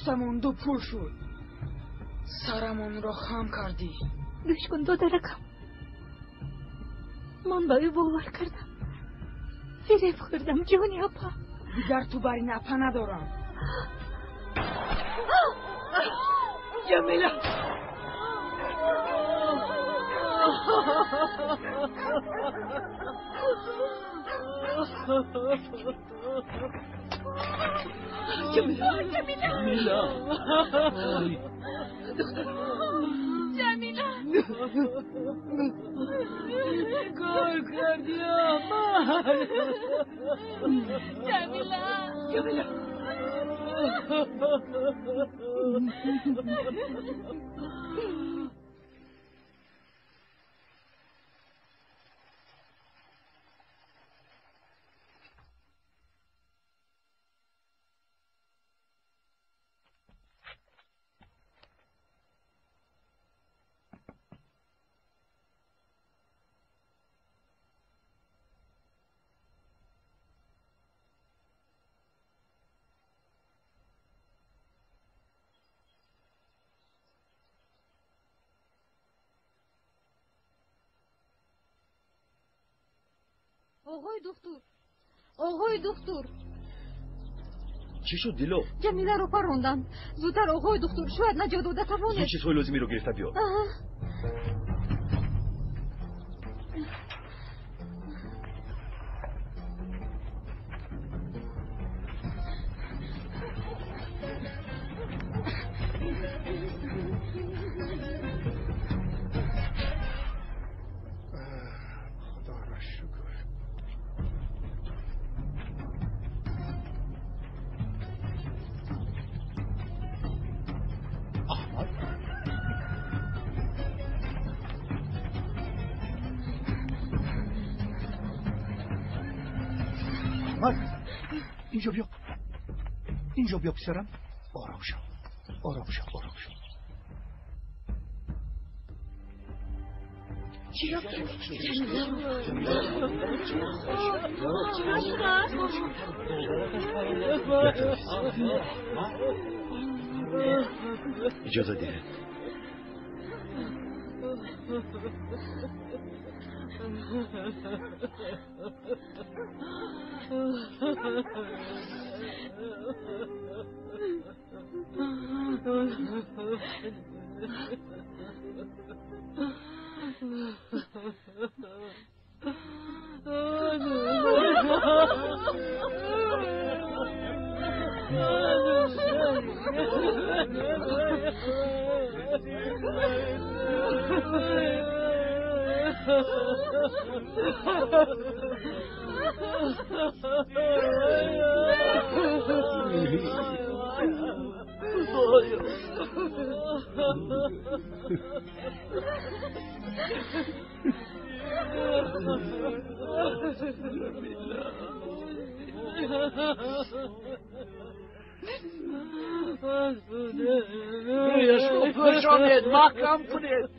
Пӯстамон ду пул шуд. Сарамонро хам кардӣ. Гӯш кун, додаракам. Ман ба ӯ бовар кардам. Фиреб хӯрдам, ҷони апа. Дигар ту бар ин апа надорам. Ҷамила! Ҷамила! Ҷамила! Ҷамила! Кор кардӣ, Аҳмад? Ҷамила! Ҷамила! Оғои духтур, оғои духтур. Чӣ шуд, Дило? Ҷамиларо паронданд. Зудтар, оғои духтур, шояд наҷот дода тавонед. Зуд чизҳои лозимиро гирифта биё. Инҷо биё, инҷо биё, писарам. Ором шав, ором шав, ором шав. Иҷоза диҳед. Рӯяшро пӯшонед, маҳкам кунед.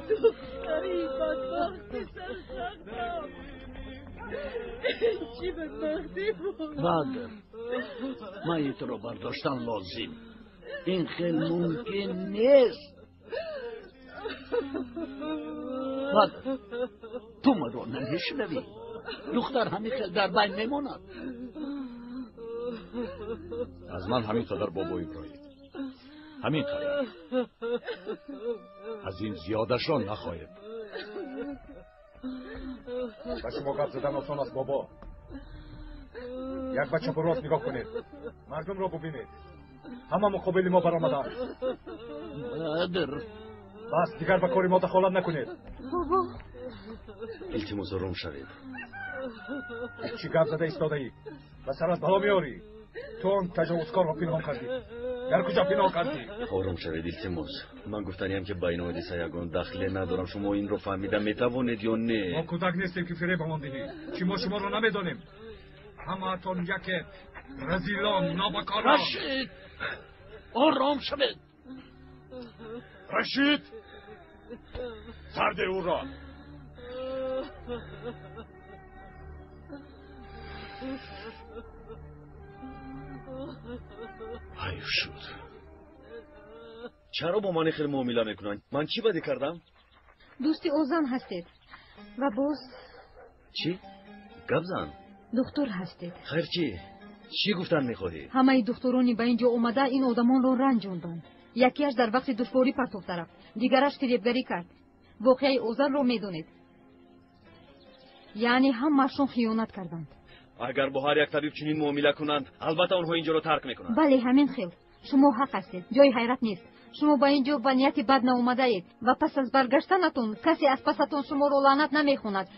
Духтари бадбахти сарсахтам. Чӣ бадбахтӣ буд. Бадр, майитро бардоштан лозим. Ин хел мумкин нест. Бадр, ту маро намешунавӣ. Духтар ҳамин хел дар байн мемонад. Аз ман ҳамин қадар, бобо Иброҳим, ҳамин қадар. Аз ин зиёдашро нахоҳед. Ба шумо гап задан осон аст, бобо. Як ба чапу рост нигоҳ кунед, мардумро бубинед. Ҳама муқобили мо баромаданд. Бадр, бас, дигар ба кори мо дахолат накунед. Бобо, Илтимос, ором шавед. Чӣ гап зада истодаӣ? Ба сарат бало меорӣ. Ту он таҷовузкорро пинҳон кардӣ. Дар куҷо пинҳон кардӣ? Ором шавед, илтимос. Ман гуфтаниям, ки ба ин ҳодиса ягон дахле надорам. Шумо инро фаҳмида метавонед ё не? Мо кӯдак нестем, ки фиребамон диҳӣ. Чӣ, мо шуморо намедонем? Ҳамаатон яке, разилон, нобакорон. Рашид, ором шавед. Рашид. Сарде ӯро. Ҳайф шуд. Чаро бо ман ин хел муомила мекунанд? Ман чӣ бадӣ кардам? Дӯсти Озан ҳастед ва боз чӣ? Гап зан. Духтур ҳастед. Хайр, чӣ? Чӣ гуфтан мехоҳӣ? Ҳамаи духтурони ба ин ҷо омада ин одамонро ранҷонданд. Якеаш дар вақти душворӣ партофта рафт, дигараш фиребгарӣ кард. Воқеаи Озанро медонед. Яъне ҳамаашон хиёнат карданд. Агар бо ҳар як табиб чунин муомила кунанд, албатта онҳо ин ҷоро тарк мекунанд. Бале, ҳамин хел. Шумо ҳақ ҳастед, ҷои ҳайрат нест. Шумо ба ин ҷо ба нияти бад наомадаед ва пас аз баргаштанатон касе аз пасатон шуморо лаънат намехонад.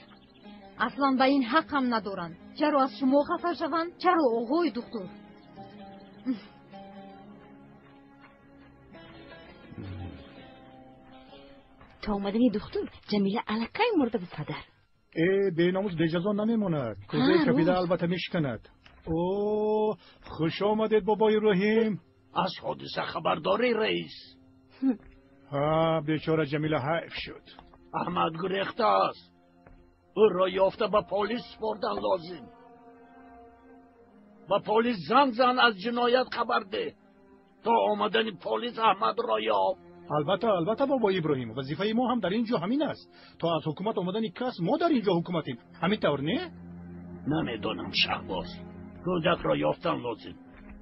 Аслан ба ин ҳақ ҳам надоранд. Чаро аз шумо хафа шаванд? Чаро, оғои духтур? То омадани духтур Ҷамила аллакай мурда буд, падар. Э, беномус беҷазо намемонад. Кӯзаи капида албатта мешиканад. О, хуш омадед, бобои Иброҳим. Аз ҳодиса хабардорӣ, раис? Ҳа, бечора Ҷамила ҳайф шуд. Аҳмад гурехтааст. Ӯро ёфта ба полис супордан лозим. Ба полис занг зан, аз ҷиноят хабар деҳ. То омадани полис Аҳмадро ёб. Албатта, албатта, бобои Иброҳим, вазифаи мо ҳам дар ин ҷо ҳамин аст. То аз ҳукумат омадани кас мо дар ин ҷо ҳукуматем. Ҳамин тавр не? Намедонам, Шаҳбоз. Кӯдакро ёфтан лозим.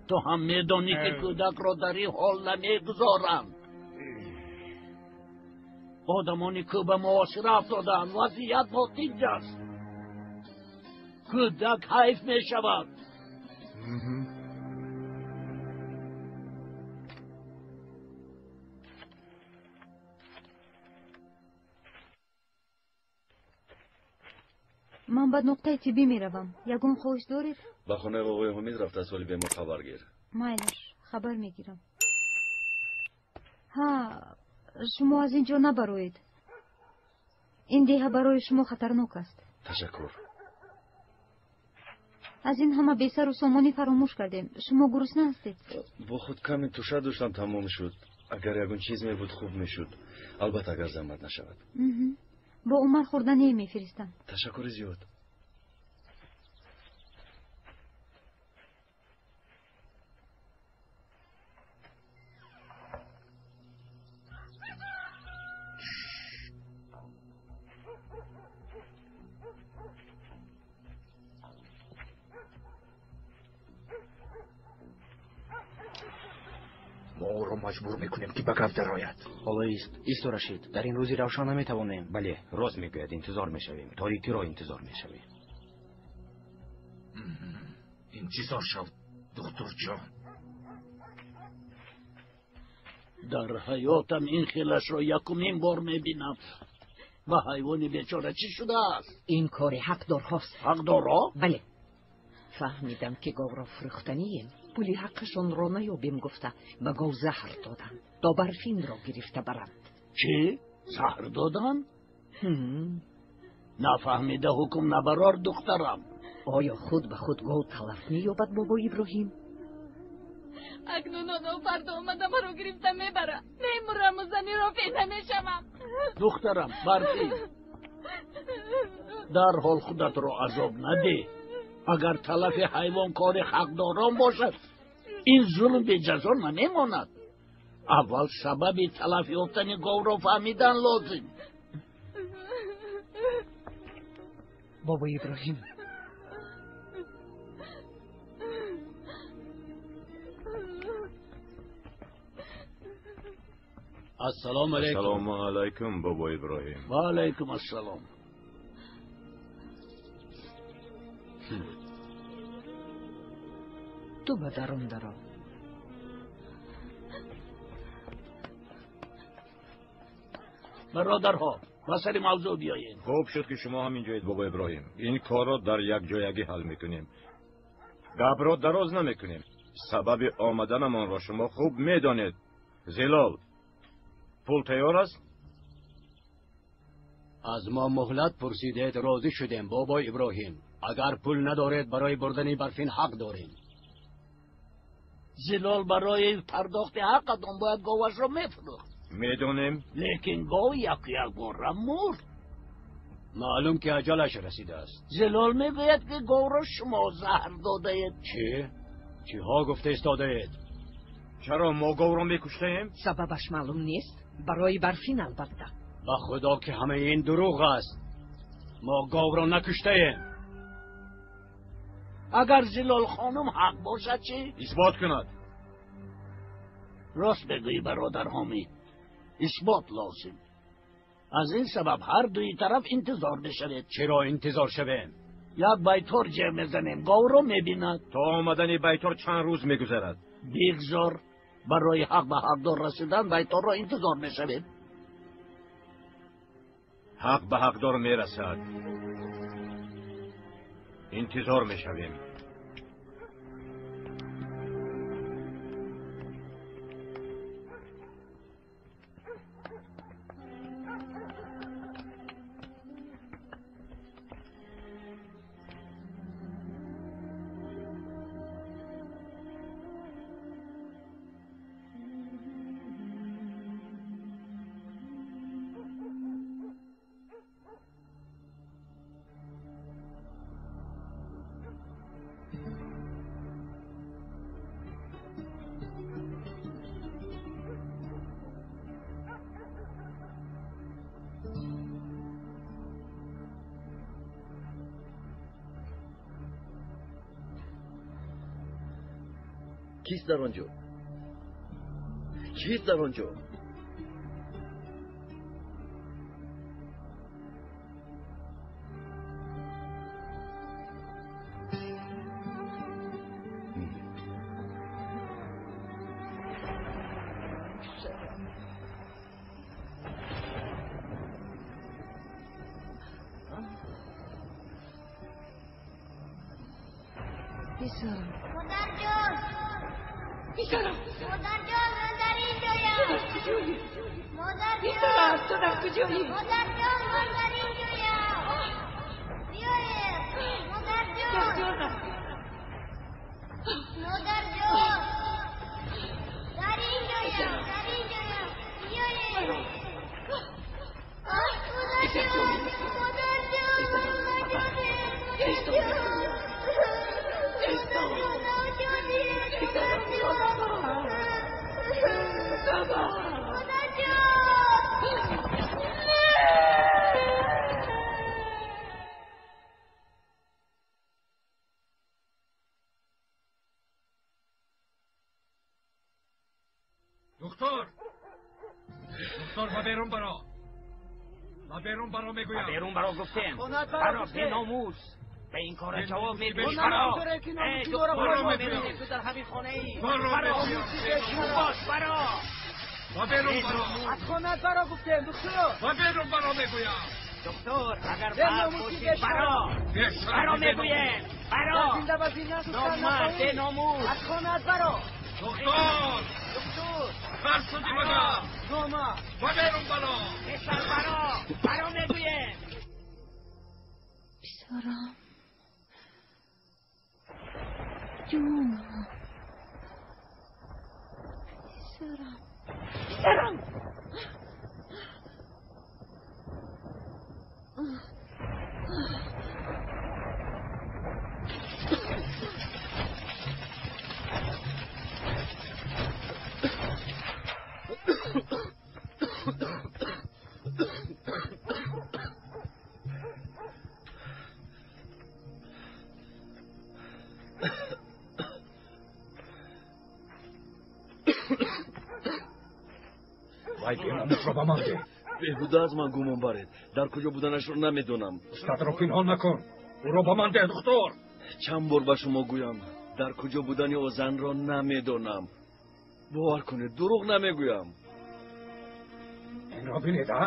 Ту ҳам медонӣ, ки кӯдакро дар ин ҳол намегузоранд. Одамони кӯ ба муосира афтодаанд. Вазъият нотинҷ аст. Кӯдак ҳайф мешавад. Ман ба нуқтаи тиббӣ меравам. Ягон хоҳиш доред? Ба хонаи оғои Ҳомид рафта аз ҳоли бемор хабар гир. Майлаш, хабар мегирам. Ҳа, шумо аз ин ҷо набароед. Ин деҳа барои шумо хатарнок аст. Ташаккур. Аз ин ҳама бесару сомонӣ фаромӯш кардем. Шумо гурусна ҳастед? Бо худ каме туша доштам, тамом шуд. Агар ягон чиз мебуд, хуб мешуд. Албатта, агар заҳмат нашавад. Бо Умар хӯрдание мефиристам. Ташаккури зиёд. Мо ӯро маҷбур мекунем, ки ба гап дарояд. Ҳоло ист, исто, Рашид. Дар ин рӯзи равшан наметавонем. Бале, рост мегӯяд, интизор мешавем. Торикиро интизор мешавем. Интизор шав, духтурҷон. Дар ҳаётам ин хелашро якумин бор мебинам. Ба ҳайвони бечора чӣ шудааст? Ин кори ҳақдорҳост. Ҳақдорҳо? Бале. Фаҳмидам, ки говро фурӯхтанием. Пули ҳаққашонро наёбем гуфта, ба гов заҳр доданд, то Барфинро гирифта баранд. Чӣ? Заҳр доданд? Нафаҳмида ҳукм набарор, духтарам. Оё худ ба худ гов талаф меёбад, бобои Иброҳим? Акнун онҳо фардо омада маро гирифта мебаранд. Мемураму заниро фе намешавам. Духтарам, Барфин, дарҳол худатро азоб надеҳ. Агар талафи ҳайвон кори ҳақдорон бошад, ин зулм беҷазо намемонад. Аввал сабаби талаф ёфтани говро фаҳмидан лозим. Бобои Иброҳим, Ассалому алайкум. Ассалому алайкум, бобои Иброҳим. Ва алайкум ассалом. Ту ба дарун даро. Бародарҳо, ба сари мавзӯъ биёем. Хуб шуд, ки шумо ҳам инҷоед, бобо Иброҳим. Ин корро дар якҷоягӣ ҳал мекунем. Гапро дароз намекунем. Сабаби омаданамонро шумо хуб медонед. Зилол, пул тайёр аст? Аз мо муҳлат пурсидед, розӣ шудем, бобои Иброҳим. Агар пул надоред, барои бурдани Барфин ҳақ дорем. Зилол, барои пардохти ҳаққатон бояд говашро мефурӯхт. Медонем. Лекин гов як-якбора мурд. Маълум ки аҷалаш расидааст. Зилол мегӯяд, ки говро шумо заҳр додаед. Чӣ? Чиҳо гуфта истодаед? Чаро мо говро мекуштаем? Сабабаш маълум нест. Барои Барфин албатта. Ба худо ки ҳамаи ин дурӯғ аст. Мо говро накуштаем. Агар Зилол хонум ҳақ бошад чӣ? Исбот кунад. Рост мегӯӣ, бародар Ҳомид, исбот лозим. Аз ин сабаб ҳар дуи тараф интизор мешавед. Чаро интизор шавем? Як байтор ҷеғ мезанем, говро мебинад. То омадани байтор чанд рӯз мегузарад. Бигзор, барои ҳақ ба ҳақдор расидан байторро интизор мешавем. Ҳақ ба ҳақдор мерасад. Интизор мешавем. Кист дар он ҷо? Кист дар он ҷо? Писарам. Модарҷон! Писарам! Модарҷон, ман дар инҷоям! Ту дар куҷоӣ? Модарҷон! Писарам, ту дар куҷоӣ? Модарҷон, ман дар инҷоям! Биёед! Модарҷон! Ҷонам! Модарҷон! Дар инҷоям! Дар инҷоям! Биёед! Модарҷон! Модарҷон! Модарҷон! Духтур! Духтур, ба берун баро! Ба берун баро мегӯям! Ба берун баро гуфтем! Баро, беномус! Ба ин кора ҷавоб медиҳӣ! Баро! Эй, духтур, медонем ту дар ҳамин хонаӣ! Баро! Бешум бош, баро! Ба берун баро! Аз хонаат баро гуфтем, духтур! Ба берун баро мегӯям! Духтур, агар мард бошӣ, баро! Баро мегӯем! Баро! Зинда ба зинда Номард, беномус! Аз хонаат баро! Духтур! Духтур! Бар шудӣ багам! Номард! Ба берун баро! Писар, баро! Баро мегӯем! Писарам. Ҷонам. Писарам. Писарам! Вай беномусро ба ман деҳ. Беҳуда аз ман гумон баред. Дар куҷо буданашро намедонам. Устадро пинҳон накун. Ӯро ба ман деҳ, духтур. Чанд бор ба шумо гӯям, дар куҷо будани о занро намедонам. Бовар кунед, дурӯғ намегӯям. Инро бинед, а?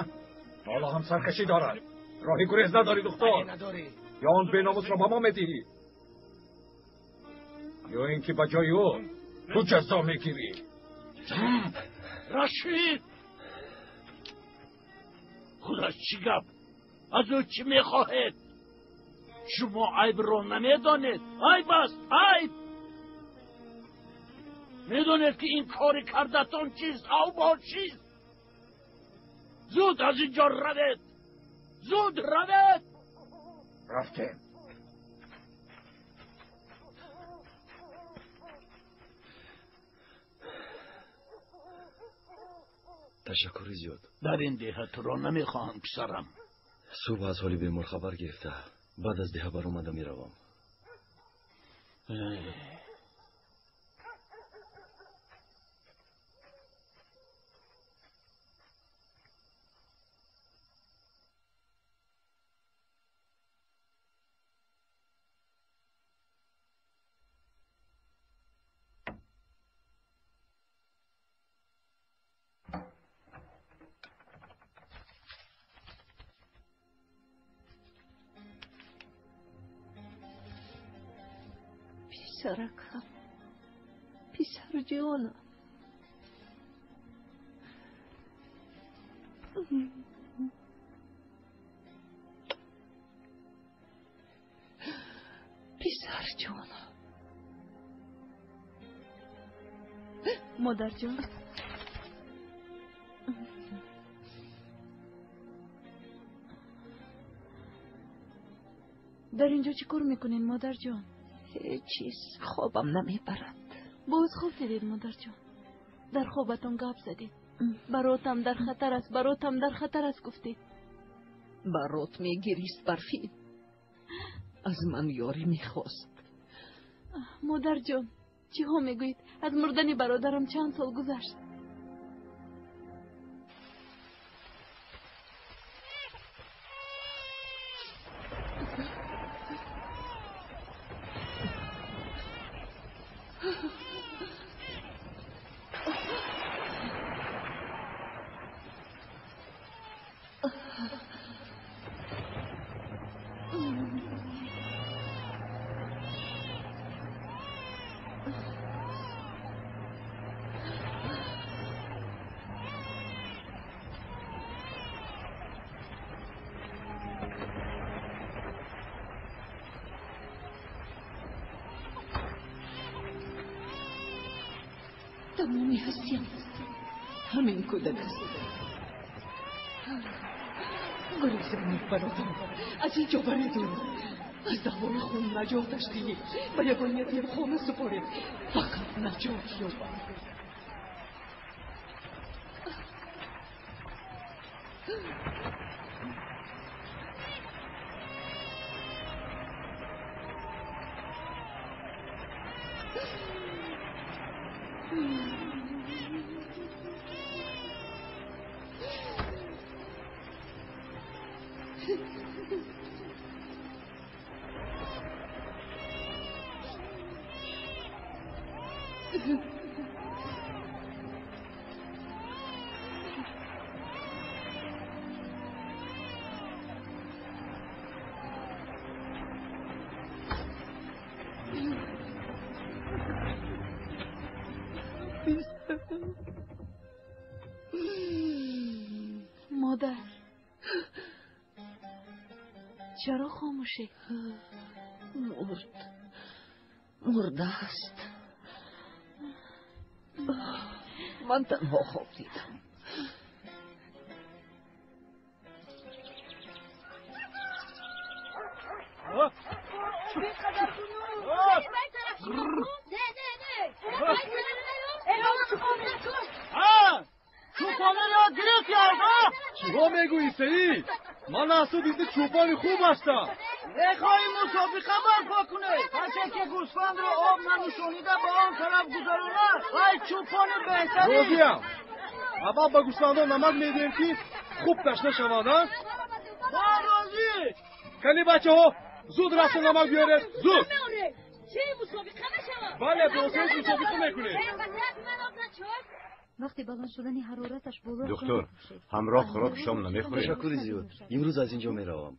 Ҳоло ҳам саркашӣ дорад. Роҳи гурез надорӣ, духтур. Ё он беномусро ба мо медиҳӣ, ё ин ки ба ҷои ӯ ту ҷазо мегирӣ. Рашид! Худо, чӣ гап? Аз ӯ чӣ мехоҳед? Шумо айбро намедонед. Айб аст, айб! Медонед ки ин кори кардатон чист? Авбошист! Зуд аз инҷо равед, зуд равед. Рафтем. Ташаккури зиёд. Дар ин деҳа туро намехоҳам, писарам. Субҳ аз ҳоли бемор хабар гирифта, баъд аз деҳа баромада меравам. Писаракам, писарҷонам. Писарҷонам. Модарҷон. Дар инҷо чӣ кор мекунед, модарҷон? Ҳеҷ чиз, хобам намебарад. Боз хоб дидед, модарҷон? Дар хобатон гап задед. Баротам дар хатар аст, баротам дар хатар аст гуфтед. Барот мегирист, Барфин. Аз ман ёрӣ мехост. Модарҷон, чиҳо мегӯед? Аз мурдани бародарам чанд сол гузашт. Тамоми ҳастиям ҳамин кӯдак аст. Гурезонед, бародарам, аз ин ҷо баред ӯро. Аз даъвои хун наҷоташ диҳед, ба ягон ятимхона супоред, фақат наҷот ёбад. Модар, чаро хомӯшед? Мурд, мурдааст. Ман танҳо хоб дидам. Чиҳо мегӯӣ, Саид? Ман аз ту дида чӯпони хуб ҳастам. Мехоҳӣ мусобиқа барпо кунед? Касе ки гӯсфандро об нанӯшонида ба он тараф гузаронад, вай чӯпони беҳтарин. Розиям. Аввал ба гӯсфандон намак медиҳем, ки хуб ташна шаванд, а? Ман розӣ. Кани бачаҳо, зуд рафта намак биёред, зуд. Чӣ мусобиқа мешавад? Бале, бо Саид мусобиқа мекунем. Вақти баланд шудани ҳарораташ боло. Духтур, ҳамроҳ хӯроки шом намехӯрем? Ташаккури зиёд. Имрӯз аз инҷо меравам.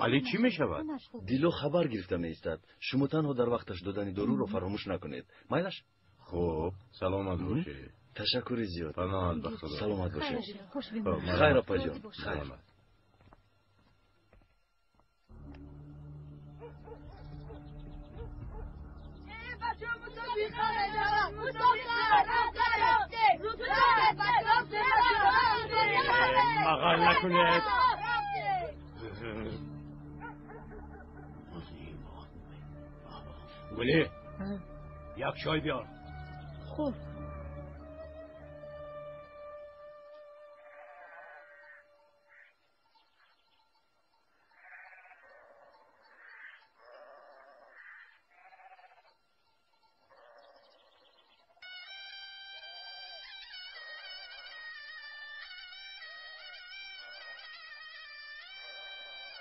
Али чӣ мешавад? Дило хабар гирифта меистад. Шумо танҳо дар вақташ додани доруро фаромӯш накунед. Майлаш? Хуб, саломат бошед. Ташаккури зиёд. Паноҳат ба Худо. Саломат бошед. Хайр, апаҷон. Хайр. Бағал накунед. Гулӣ, як чой биёр. Хуб.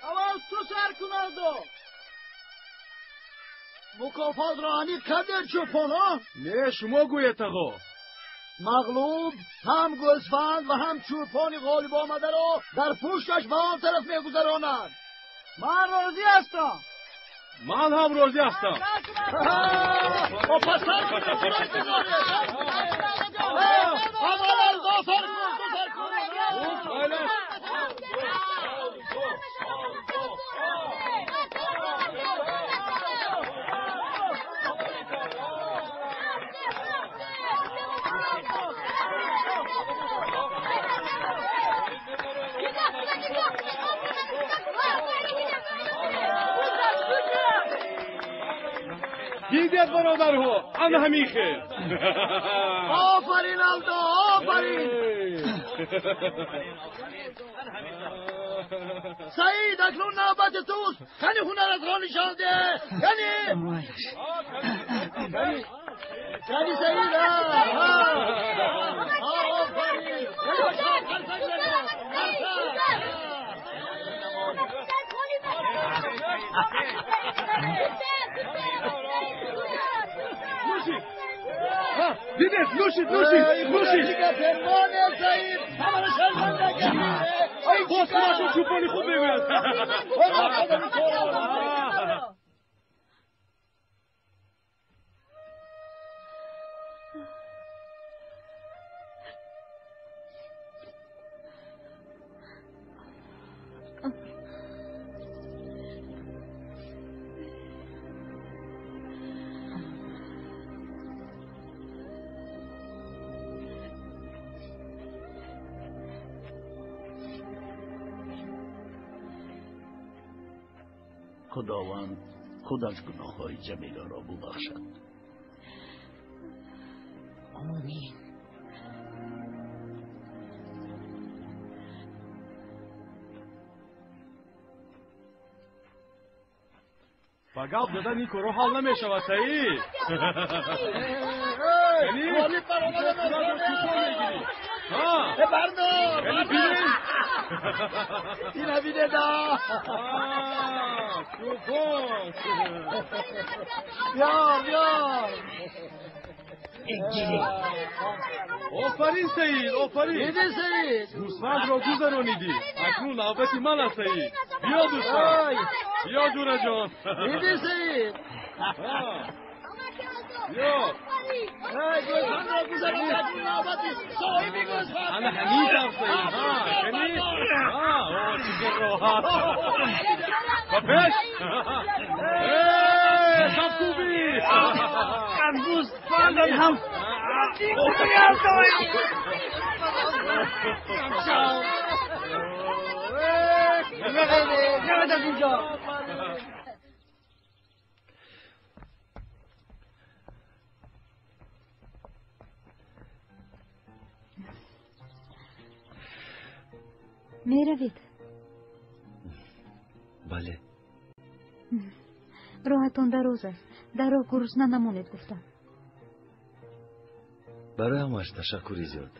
Аввал ту сар кун, Алдо. Мукофотро аниқ кардед, чӯпонҳо? Не, шумо гӯед, тағо. Мағлуб ҳам гӯсфанд ва ҳам чӯпони ғолиб омадаро дар пушташ ба он тараф мегузаронад. Ман розӣ ҳастам. Ман ҳам розӣ ҳастам. Пас сар кунед, чаро интизоред? Аввал Алдо сар кун, ту сар кун. Дидед, бародарҳо, ана ҳамин хел. Офарин, Алдо, офарин. Саид, акнун навбати туст. Кани ҳунаратро нишон деҳ. Кани, кани, Саид. Офарин. Дидед, нӯшид, нӯшид, нӯшид. Пермоне, Саид, ҳамаро шарманда кардӣ. Боз худашон чӯпони худ мегӯяд. Худованд худаш гуноҳҳои Ҷамиларо бубахшад. Омин. Ба гап задан ин корҳо ҳал намешавад, Саид. Ғолиб баромада. Бардор, ина бидеда. Чӯпон. Биёр, биёр. Офарин, Саид, офарин. Диди, Саид? Гӯсфандро гузаронидӣ. Акнун навбати ман аст, Саид. Биё, дӯстон, биё, ҷураҷон. Диди, Саид? Биё. Гӯсфандро гузаронидӣ, акнун навбати соҳиби гӯсфанд. Ана ҳамин тавр, Саид. Кани, чӣ роҳат. Ба пеш, кафкӯбӣ. Аз гӯсфандам ҳам. Наравед аз инҷо. Меравед? Бале. Роҳатон дароз аст, дар роҳ гурусна намонед гуфтам. Барои ҳамааш ташаккури зиёд.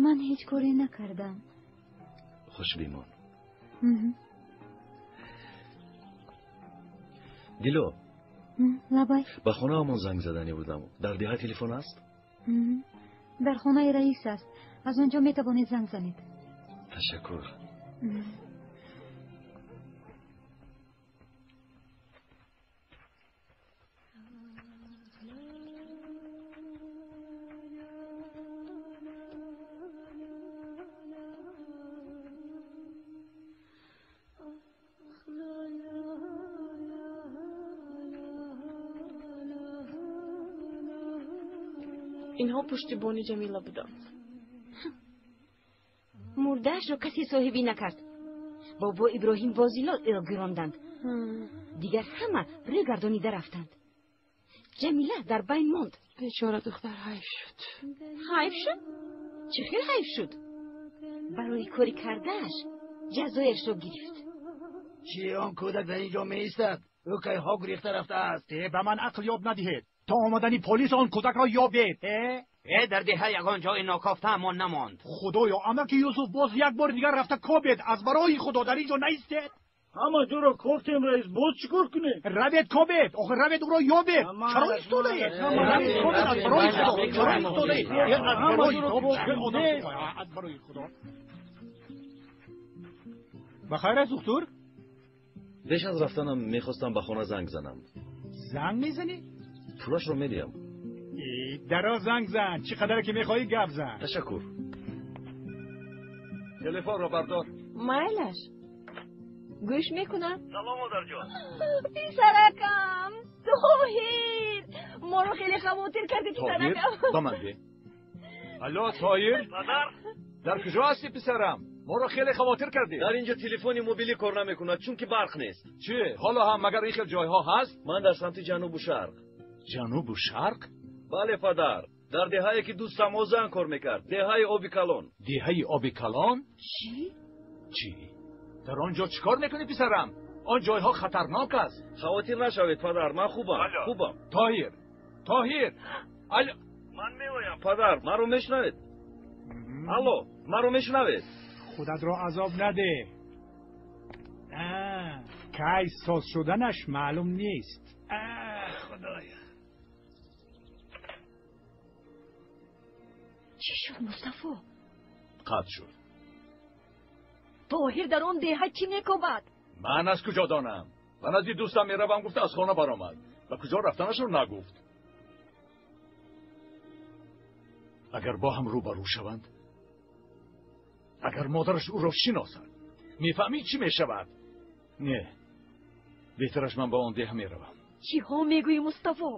Ман ҳеҷ коре накардам. Хуш бимон, Дило. Лабай. Ба хонаамон занг заданӣ будам. Дар деҳа телефон аст? Дар хонаи раис аст, аз он ҷо метавонед занг занед. Ташаккур. Инҳо пуштибони Ҷамила буданд. Мурда. Мурдаашро касе соҳибӣ накард. Бобо Иброҳим бо Зилол ӯро гиронданд. Дигар ҳама рӯй гардонида рафтанд. Ҷамила дар байн монд. Бечора духтар ҳайф шуд. Ҳайф шуд? Чӣ хел ҳайф шуд? Барои кори кардааш ҷазояшро гирифт. Чӣ, он кӯдак дар ин ҷо меистад? Ӯ кайҳо гурехта рафтааст. Ба ман ақл ёд надиҳед. То омадани полис он кӯдакро ёбед. Э, дар деҳа ягон ҷои нокофтаамон намонд. Худоё, амаки Юсуф боз як бори дигар рафта кобед. Аз барои Худо дар ин ҷо наистед. Ҳама ҷоро кофтем, раис, боз чӣ кор кунем? Равед кобед, охир равед ӯро ёбед. Чаро истодаед? Равед кобед, аз барои Худо. Чаро истодаед? Аз барои Худо, аз барои Худо. Ба хайр аст, духтур? Пеш аз рафтанам мехостам ба хона занг занам. Занг мезанӣ? Пулашро медиҳам. Даро занг зан, чӣ қадаре ки мехоҳӣ гап зан. Ташаккур. Телефонро бардор. Майлаш, гӯш мекунам. Салом, модарҷон. Писаракам Тоҳир, моро хеле хавотир кардӣ, писаракам. Ба ман де. Алло, Тоҳир. Падар. Дар куҷо ҳастӣ, писарам? Моро хеле хавотир кардӣ. Дар инҷо телефони мобилӣ кор намекунад, чунки барқ нест. Чӣ, ҳоло ҳам магар ин хел ҷойҳо ҳаст? Ман дар самти ҷанубу шарқ. Ҷанубу шарқ? Бале, падар, дар деҳае ки дӯстам Озан кор мекард, деҳаи Оби Калон. Деҳаи Оби Калон? Чӣ? Чӣ? Дар он ҷо чӣ кор мекунӣ, писарам? Он ҷойҳо хатарнок аст. Хавотир нашавед, падар, ман хубам, хубам. Тоҳир, Тоҳир, алло. Ман меоям, падар, маро мешунавед? Алло, маро мешунавед? Худатро азоб наде. Кай соз шуданаш маълум нест. Худоя. Чӣ шуд, Мустафо? Қатъ шуд. Тоҳир дар он деҳа чӣ мекобад? Ман аз куҷо донам? Ба назди дӯстам меравам гуфта аз хона баромад. Ба куҷо рафтанашро нагуфт. Агар бо ҳам рӯбарӯ шаванд, агар модараш ӯро шиносад, мефаҳмӣ чӣ мешавад? Не, беҳтараш ман ба он деҳа меравам. Чиҳо мегӯӣ, Мустафо?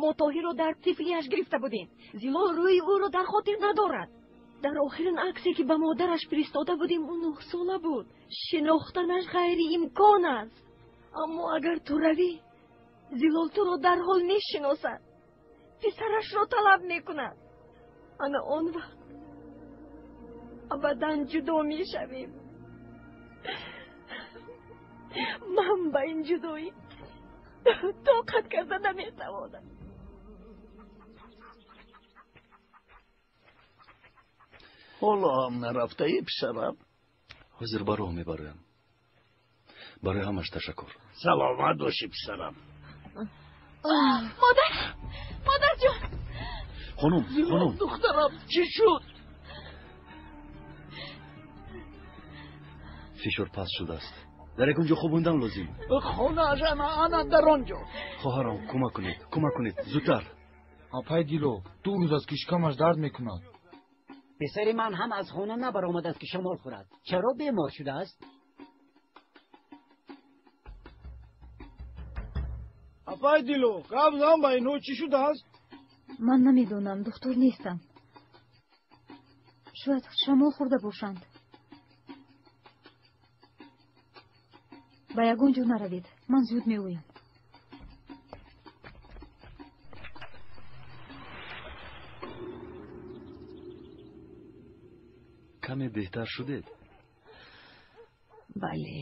Мо Тоҳирро дар тифлиаш гирифта будем. Зилол рӯи ӯро дар хотир надорад. Дар охирин аксе ки ба модараш фиристода будем, ӯ 9 сола буд. Шинохтанаш ғайриимкон аст. Аммо агар ту равӣ, Зилол туро дарҳол мешиносад, писарашро талаб мекунад. Ана он вақт абадан ҷудо мешавем. Ман ба ин ҷудоӣ тоқат карда наметавонам. Ҳоло ҳам нарафтаӣ, писарам? Ҳозир ба роҳ мебароям. Барои ҳамаш ташаккур. Саломат бошӣ, писарам. Модар, модарҷон. Хонум, хонум. Духтарам, чӣ шуд? Фишор паст шудааст. Дар ягон ҷо хобондан лозим. Хонааш ана, ана дар он ҷо. Хоҳарон, кӯмак кунед, кӯмак кунед, зудтар. Апай Дило, 2 рӯз аст ки шикамаш дард мекунад. Писари ман ҳам аз хона набаромадааст ки шамол хӯрад. Чаро бемор шудааст? Апай Дило, гап зан ба инҳо, чӣ шудааст? Ман намедонам, духтур нестам. Шояд шамол хӯрда бошанд. Ба ягон ҷо наравед, ман зуд меоям. Каме беҳтар шудед? Бале.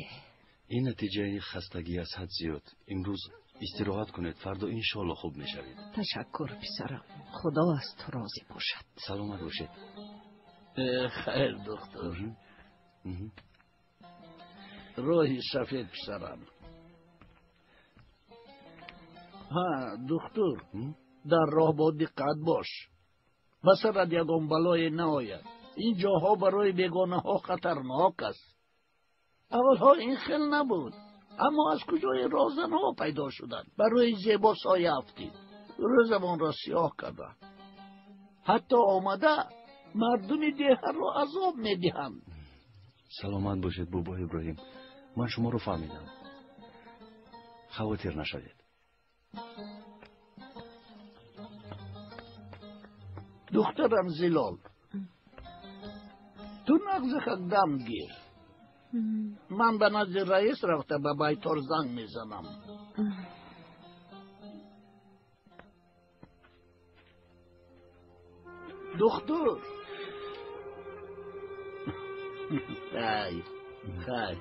Ин натиҷаи хастагӣ аз ҳад зиёд. Имрӯз истироҳат кунед, фардо иншоалло хуб мешавед. Ташаккур, писарам, худо аз ту розӣ бошад. Саломат бошед. Хайр, духтур, роҳи сафед, писарам. Ҳа, духтур, дар роҳ бо диққат бош, ба сарат ягон балое наояд. Ин ҷоҳо барои бегонаҳо хатарнок аст. Аввалҳо ин хел набуд, аммо аз куҷои роҳзанҳо пайдо шуданд, барои зебо соя афтид, рӯзамонро сиёҳ карданд. Ҳатто омада мардуми деҳаро азоб медиҳанд. Саломат бошед, бобо Иброҳим, ман шуморо фаҳмидам, хавотир нашавед. Духтарам Зилол, ту Нағзихак дам гир. Ман ба назди раис рафта ба байтор занг мезанам. Духтур. Хай, хай.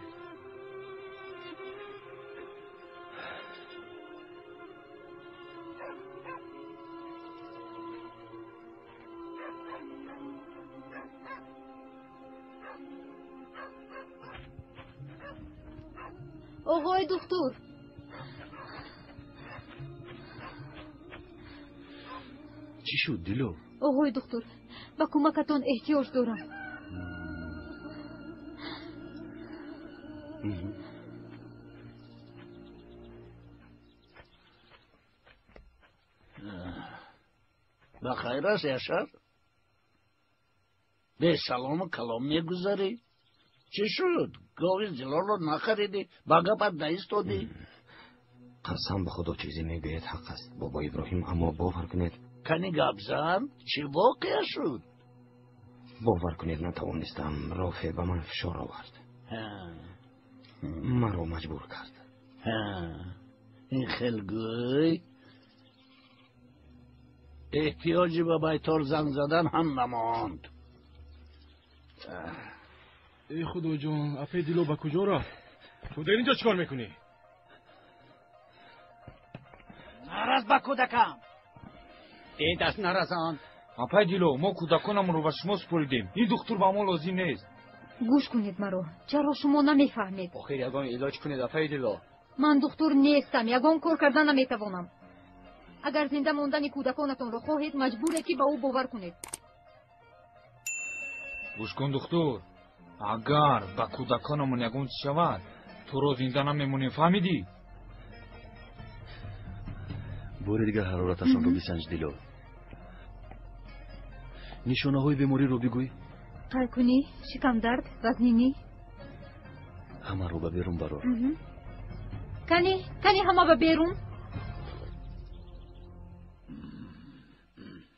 Оғои духтур. Чӣ шуд, Дило? Оғои духтур, ба кӯмакатон эҳтиёҷ дорам. Ба хайр аст, Яшар? Бесалому калом мегузарӣ? Чӣ шуд? Гови Зилолро нахаридӣ, ба гапат наистодӣ? Қасам ба Худо, чизе мегӯяд ҳақ аст, бобо Иброҳим, аммо бовар кунед. Кани гап зан, чӣ воқеа шуд? Бовар кунед, натавонистам. Рофе ба ман фишор овард, маро маҷбур кард. Ин хел гӯй, эҳтиёҷи ба байтор занг задан ҳам намонд. Эй Худоҷон, апаи Дило ба куҷо рафт? Ту дар инҷо чӣ кор мекунӣ? Нарас ба кӯдакам. Э, даст нарасон. Апаи Дило, мо кӯдаконамонро ба шумо супоридем. Ин духтур ба мо лозим нест. Гӯш кунед маро. Чаро шумо намефаҳмед? Охир ягон илоҷ кунед, апаи Дило. Ман духтур нестам, ягон кор карда наметавонам. Агар зинда мондани кӯдаконатонро хоҳед, маҷбуред, ки ба ӯ бовар кунед. Гӯш кун, духтур. Агар ба кӯдаконамон ягон чиз шавад, туро зинда намемонем, фаҳмидӣ? Бори дигар ҳарораташонро бисанҷ, Дило. Нишонаҳои бемориро бигӯй. Қайкунӣ, шикамдард, вазнинӣ. Ҳамаро ба берун барор. Кани, кани ҳама ба берун.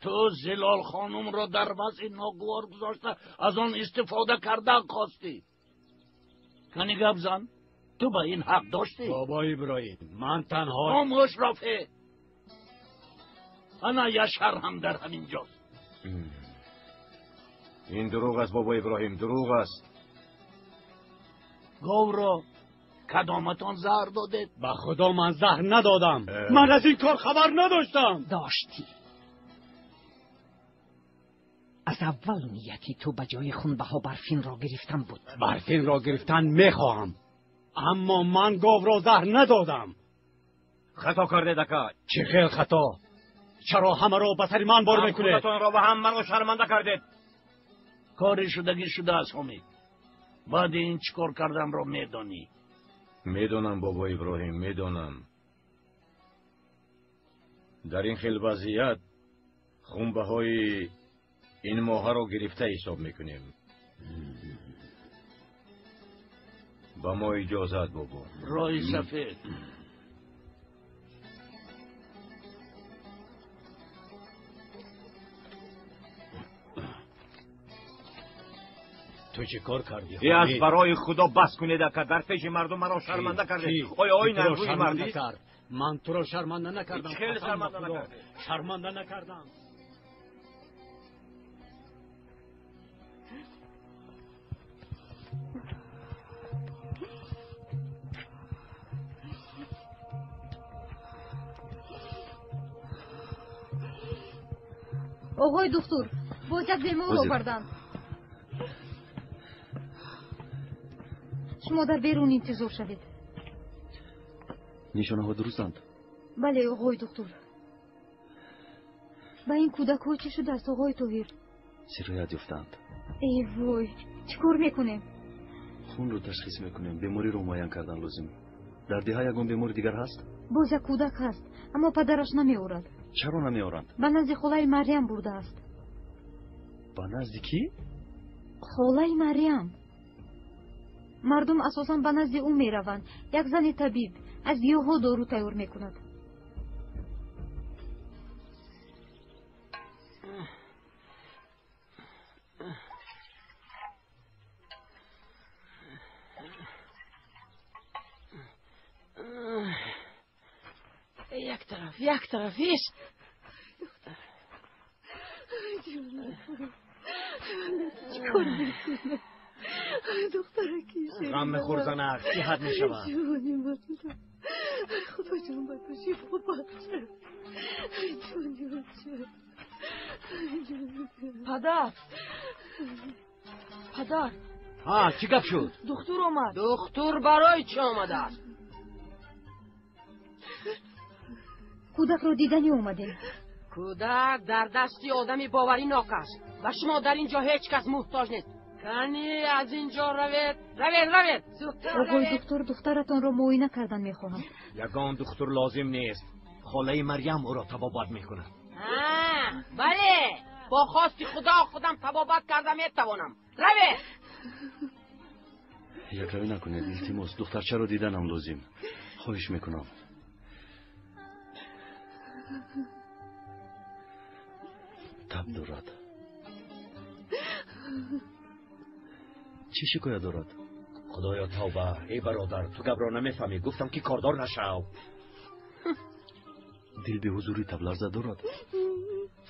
Ту Зилол хонумро дар вазъи ногувор гузошта аз он истифода кардан хостӣ. Кани гап зан, ту ба ин ҳақ доштӣ? Бобо Иброҳим, ман танҳо. Хомӯш, Рофеъ. Ана Яшар ҳам дар ҳамин ҷост. Ин дурӯғ аст, бобо Иброҳим, дурӯғ аст. Говро кадоматон заҳр додед? Ба Худо, ман заҳр надодам. Ман аз ин кор хабар надоштам. Доштӣ. Аз аввал нияти ту ба ҷои хунбаҳо Барфинро гирифтан буд. Барфинро гирифтан мехоҳам, аммо ман говро заҳр надодам. Хато кардед, ака. Чӣ хел хато? Чаро ҳамаро ба сари ман бор мекунед? Худатонро ва ҳам маро шарманда кардед. Кори шудагӣ шудааст, Ҳомид. Баъди ин чӣ кор карданро медонӣ? Медонам, бобо Иброҳим, медонам. Дар ин хел вазъият хунбаҳои ин моҳаро гирифта ҳисоб мекунем. Ба мо иҷозат, бобо. Роҳи сафед. Ту чӣ кор кардӣ? Э, аз барои Худо бас кунед, ака. Дар пеши мардум маро шарманда кардед. Оё ин арзуи мардист? Ман туро шарманда накардам. Хеле шарманда накардед. Шарманда накардам. Оғои духтур, боз як бемор оварданд. Шумо дар берун интизор шавед. Нишонаҳо дурустанд? Бале, оғои духтур. Ба ин кӯдакҳо чӣ шудааст, оғои Тоҳир? Сироят ёфтаанд. Эй вой, чӣ кор мекунем? Хунро ташхис мекунем, бемориро муайян кардан лозим. Дар деҳа ягон бемори дигар ҳаст? Боз як кӯдак ҳаст, аммо падараш намеорад. Чаро намеоранд? Ба назди холаи Марьям бурдааст. Ба назди кӣ? Холаи Марьям. Мардум асосан ба назди ӯ мераванд. Як зани табиб аз гиёҳҳо дору тайёр мекунад. Як тараф, як тараф, иш. Чикор мекунам? Духтараки ғам мехӯр, занак, сиҳат мешавад. Ҷони ман, худо ҷон ба ту шифо бахшад. Ҷони бача. Падар, падар. Ҳа, чӣ гап шуд? Духтур омад. Духтур барои чӣ омадааст? Кӯдакро диданӣ омадем. Кӯдак дар дасти одами боваринок аст. Ба шумо дар ин ҷо ҳеҷ кас муҳтоҷ нест. Кани аз ин ҷо равед, равед, равед, зудтар. Оғои духтур, духтаратонро муоина кардан мехоҳам. Ягон духтур лозим нест. Холаи Марьям ӯро табобат мекунад. Бале, бо хости Худо худам табобат карда метавонам. Равед. Якравӣ накунед, илтимос, духтарчаро диданам лозим. Хоҳиш мекунам. Таб дорад. Чӣ шикоят дорад? Худоё, тавба! Эй бародар, ту гапро намефаҳмӣ. Гуфтам, ки кордор нашав. Дил беҳузурӣ, табларза дорад.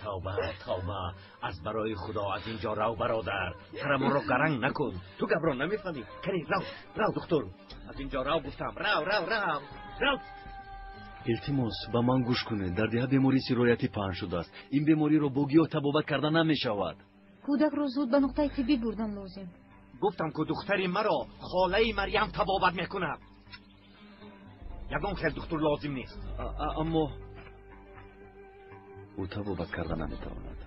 Тавба, тавба! Аз барои Худо аз ин ҷо рав, бародар. Сарамонро гаранг накун. Ту гапро намефаҳмӣ. Кани рав, рав, духтур. Аз ин ҷо рав, гуфтам. Рав, рав, рав, рав. Илтимос, ба ман гӯш кунед. Дар деҳа бемории сироятӣ паҳн шудааст. Ин бемориро бо гиёҳ табобат карда намешавад. Кӯдакро зуд ба нуқтаи тиббӣ бурдан лозим. Гуфтам, ку духтари маро холаи Марьям табобат мекунад. Ягон хел духтур лозим нест. Аммо ӯ табобат карда наметавонад.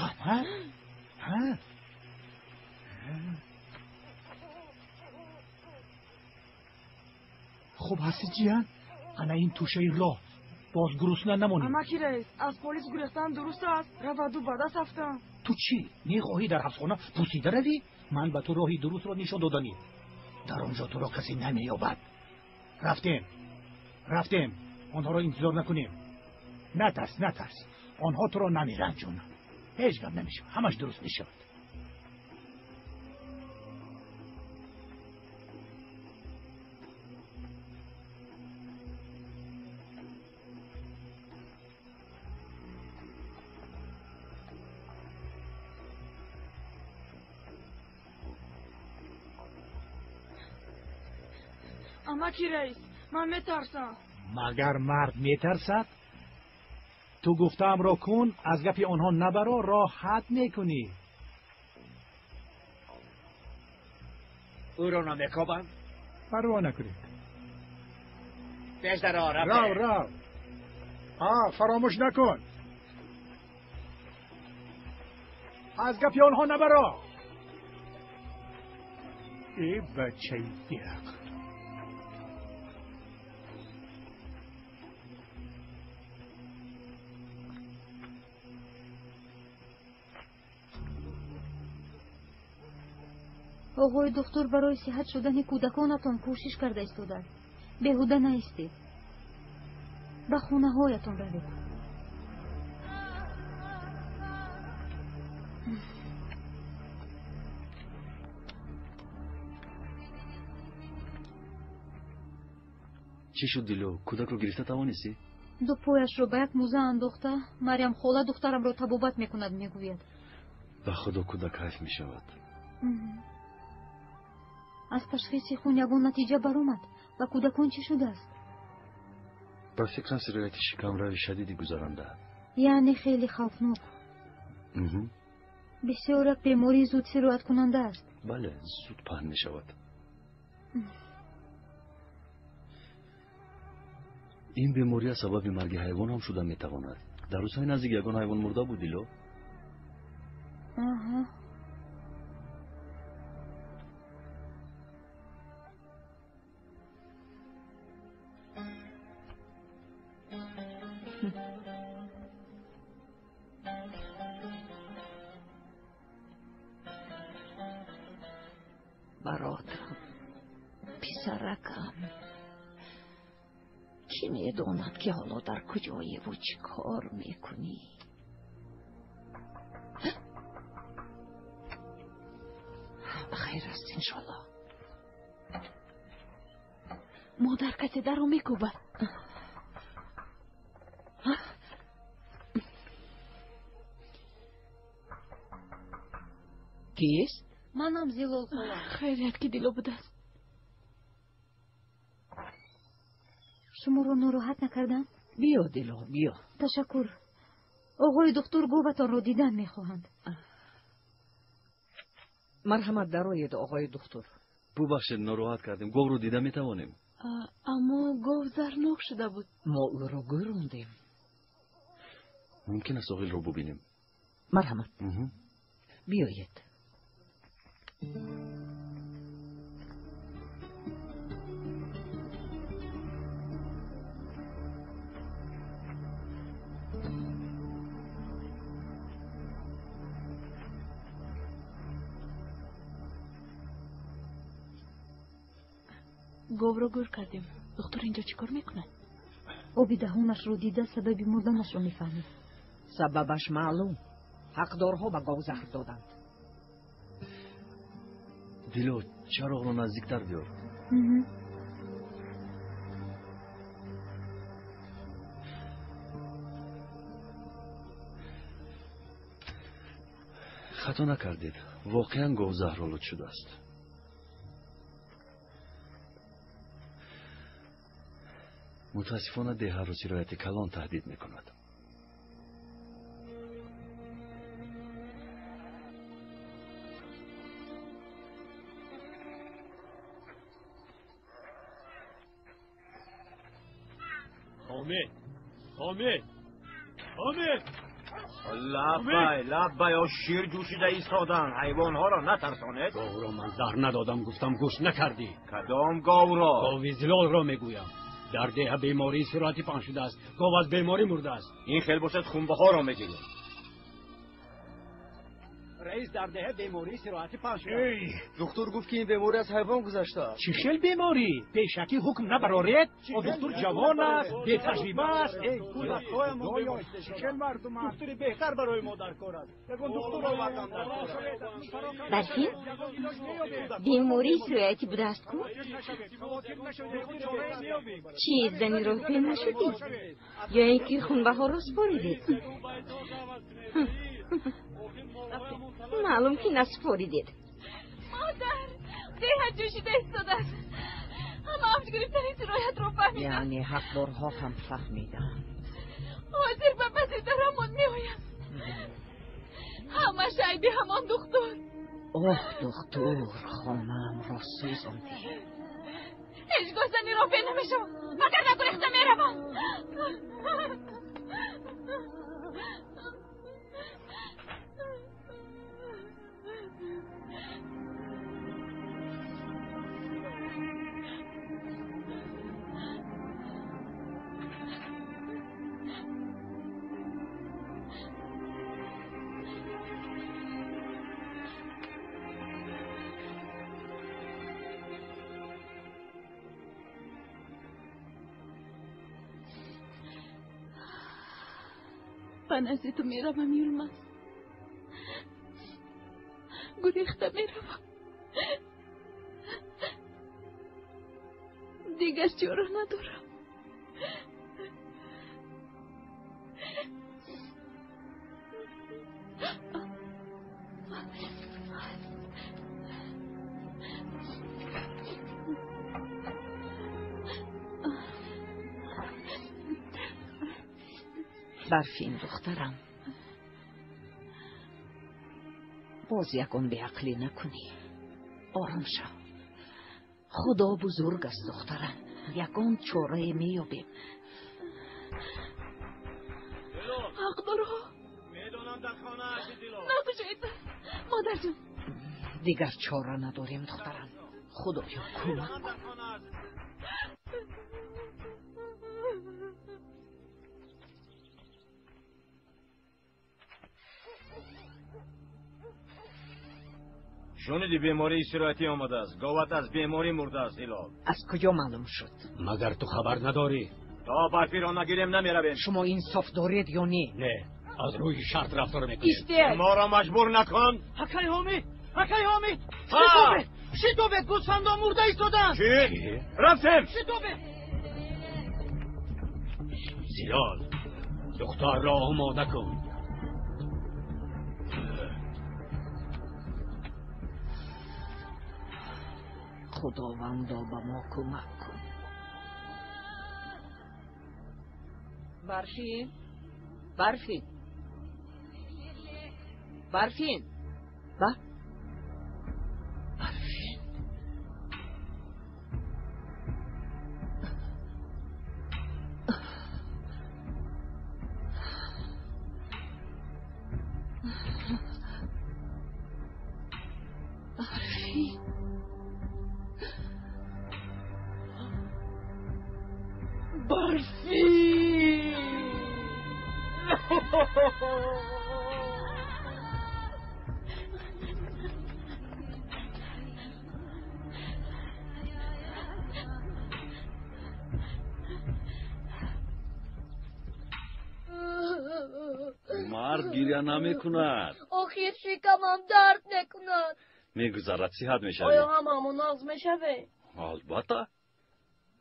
Аҳмад? Ҳа? Хуб ҳастӣ, ҷиян? Ана ин тӯшаи роҳ. Боз гурусна намонӣ. Амаки раис, аз полис гурехтан дуруст аст? Раваду ба даст афтам. Ту чӣ мехоҳӣ, дар ҳабсхона пусида равӣ? Ман ба ту роҳи дурустро нишон доданӣ. Дар он ҷо туро касе намеёбад. Рафтем, рафтем, онҳоро интизор накунем. Натарс, натарс, онҳо туро намеранҷонанд. Ҳеҷ гап намешавад, ҳамаш дуруст мешавад. Амаки раис, ман метарсам. Магар мард метарсад? Ту гуфтаамро кун, аз гапи онҳо набаро, роҳат мекунӣ. Ӯро намекобанд? Парво накунед. Пеш даро. Рав, рав. Ҳа, фаромӯш накун, аз гапи онҳо набаро. Э, бачаи беақл! Оғои духтур барои сиҳат шудани кӯдаконатон кӯшиш карда истодааст. Беҳуда наистед, ба хонаҳоятон равед. Чӣ шуд, Дило? Кӯдакро гирифта тавонистӣ? Ду пояшро ба як мӯза андохта, Марьям хола духтарамро табобат мекунад, мегӯяд. Ба Худо, кӯдак ҳайф мешавад. Аз ташхиси хун ягон натиҷа баромад? Ба кӯдакон чӣ шудааст? Ба фикрам, сирояти шикамрави шадиди гузаранда. Яъне хеле хавфнок. Бисёр як бемории зуд сирояткунанда аст. Бале, зуд паҳн мешавад. Ин бемория сабаби марги ҳайвон ҳам шуда метавонад. Дар рӯзҳои наздик ягон ҳайвон мурда буд, Дило? Аҳа. Бародарам, писаракам, кӣ медонад, ки ҳоло дар куҷоеву чӣ кор мекунӣ? Ба хайр аст, иншоллоҳ. Модар, касе дарро мекӯбад. Кист? Манам Зилол хола. Хайрият, ки Дило будааст. Шуморо нороҳат накардам? Биё, Дило, биё. Ташаккур. Оғои духтур говатонро дидан мехоҳанд. Марҳамат, дароед, оғои духтур. Бубахшед, нороҳат кардем. Говро дида метавонем? Аммо гов зарнок шуда буд. Мо ӯро гӯрондем. Мумкин аст оғилро бубинем? Марҳамат, биёед. Говро гӯр кардем. Духтур инҷо чӣ кор мекунад? Оби даҳонашро дида сабаби мурданашро мефаҳмед. Сабабаш маълум. Ҳақдорҳо ба гов заҳр доданд. Дило, чароғро наздиктар биёр. Хато накардед. Воқеан гов заҳролуд шудааст. Мутаассифона, деҳаро сирояти калон таҳдид мекунад. Ҳомид, Ҳомид, Ҳомид! Лаббай, лаббай, о шир ҷӯшида истоданд. Ҳайвонҳоро натарсонед. Говро ман заҳр надодам, гуфтам, гӯш накардӣ. Кадом говро? Гови Зилолро мегӯям. Дар деҳа бемории сироятӣ паҳн шудааст. Гов аз беморӣ мурдааст. Ин хел бошад, хунбаҳоро мегирем. Раис, дар деҳа бемории сироятӣ паҳн шудааст. Духтур гуфт, ки ин беморӣ аз ҳайвон гузаштааст. Чӣ хел беморӣ? Пешакӣ ҳукм набароред. О духтур ҷавон аст, бетаҷриба аст. Духтури беҳтар барои мо дар кор аст. Ягон духтур овардан дар кор. Барфин, бемории сироятӣ будааст ку? Чӣ, зани роҳпе нашудӣ? Ё ин ки хунбаҳоро супоридед? Маълум, ки насупоридед. Модар, деҳа ҷӯшида истодааст. Ҳама авҷ гирифтани сироятро фаҳмиданд. Яъне ҳақдорҳо ҳам фаҳмиданд. Ҳозир ба паси дарамон меоянд. Ҳамаш айби ҳамон духтур. Оҳ, духтур, хонаамро сӯзондӣ. Ҳеҷ гоҳ зани роҳпе намешавам, вагарна гурехта меравам. Ба назди ту меравам, Юлмаз. Гурехта меравам. Дигар чора надорам. Барфин, духтарам, боз ягон беақлӣ накунӣ. Ором шав. Худо бузург аст, духтарам. Ягон чорае меёбем. Ҳақдорҳо, накушед, модарҷон. Дигар чора надорем, духтарам. Худоё, кӯмак кун. Шуниди, бемории сироятӣ омадааст. Говат аз беморӣ мурдааст, Ҳилол. Аз куҷо маълум шуд? Магар ту хабар надорӣ? То барфиро нагирем намеравем. Шумо инсоф доред ё не? Не, аз рӯи шарт рафтор мекунем. Истед! Моро маҷбур накун. Акай Ҳомид! Акай Ҳомид! Шитобед! Шитобед! Гӯсфандон мурда истоданд! Чӣ? Рафтем! Шитобед! Зилол, духтарро омода кун. Худовандо, ба мо кӯмак кун. Барфин, Барфин, Барфин, ба Барфин. Барфин. Барфин. Мард гиря намекунад. Охир шикамам дард мекунад. Мегузарад, сиҳат мешавӣ. Оё ҳамаамон нағз мешавем? Албатта.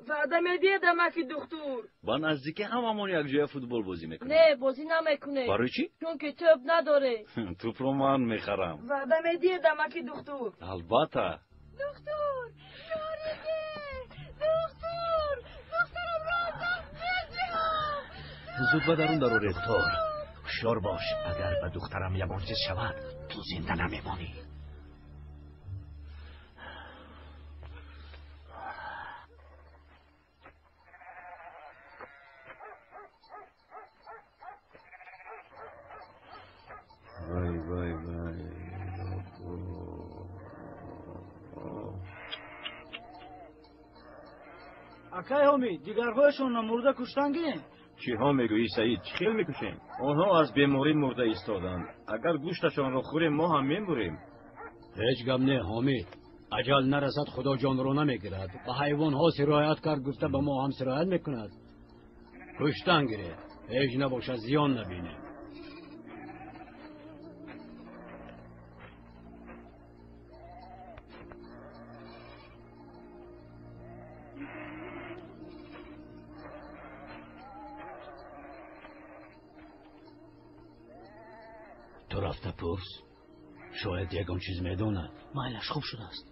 Ваъда медиҳед, амаки духтур? Ба наздикӣ ҳамамон якҷоя футбол бозӣ мекунем. Не, бозӣ намекунем. Барои чӣ? Чунки тӯб надорем. Тӯбро ман мехарам. Ваъда медиҳед, амаки духтур? Албатта. Духтур, ёрӣ деҳ! Духтур, духтарамро аз даст медиҳам! Зуд ба дарун дароред. Духтур, ҳушёр бош. Агар ба духтарам ягон чиз шавад, ту зинда намемонӣ. Вай, вай, вай. Акай Ҳомид, дигарҳояшонро мурда куштан гирем? Чиҳо мегӯӣ, Саид? Чӣ хел мекушем? Онҳо аз беморӣ мурда истоданд. Агар гӯшташонро хӯрем, мо ҳам мемурем. Ҳеҷ гап не, Ҳомид. Аҷал нарасад, худо ҷонро намегирад. Ба ҳайвонҳо сироят кард, гуфта ба мо ҳам сироят мекунад. Куштан гиред. Ҳеҷ набошад, зиён набинем. Ту рафта пурс, шояд ягон чиз медонад. Майлаш, хуб шудааст.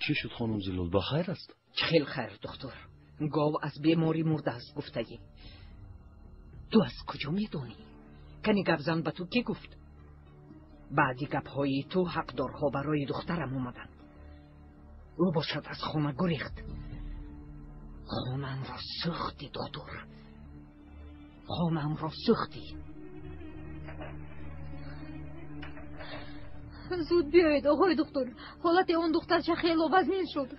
Чӣ шуд, хонум Зилол, ба хайр аст? Чӣ хел хайр, духтур? Гов аз беморӣ мурдааст, гуфтагӣ. Ту аз куҷо медонӣ? Кани гапзан ба ту кӣ гуфт? Баъди гапҳои ту ҳақдорҳо барои духтарам омаданд. Ӯ бошад аз хона гурехт. Хонаамро сӯхтӣ, духтур. Хонаамро сӯхтӣ. Зуд биёед, оғои духтур. Ҳолати он духтарча хело вазнин шуд.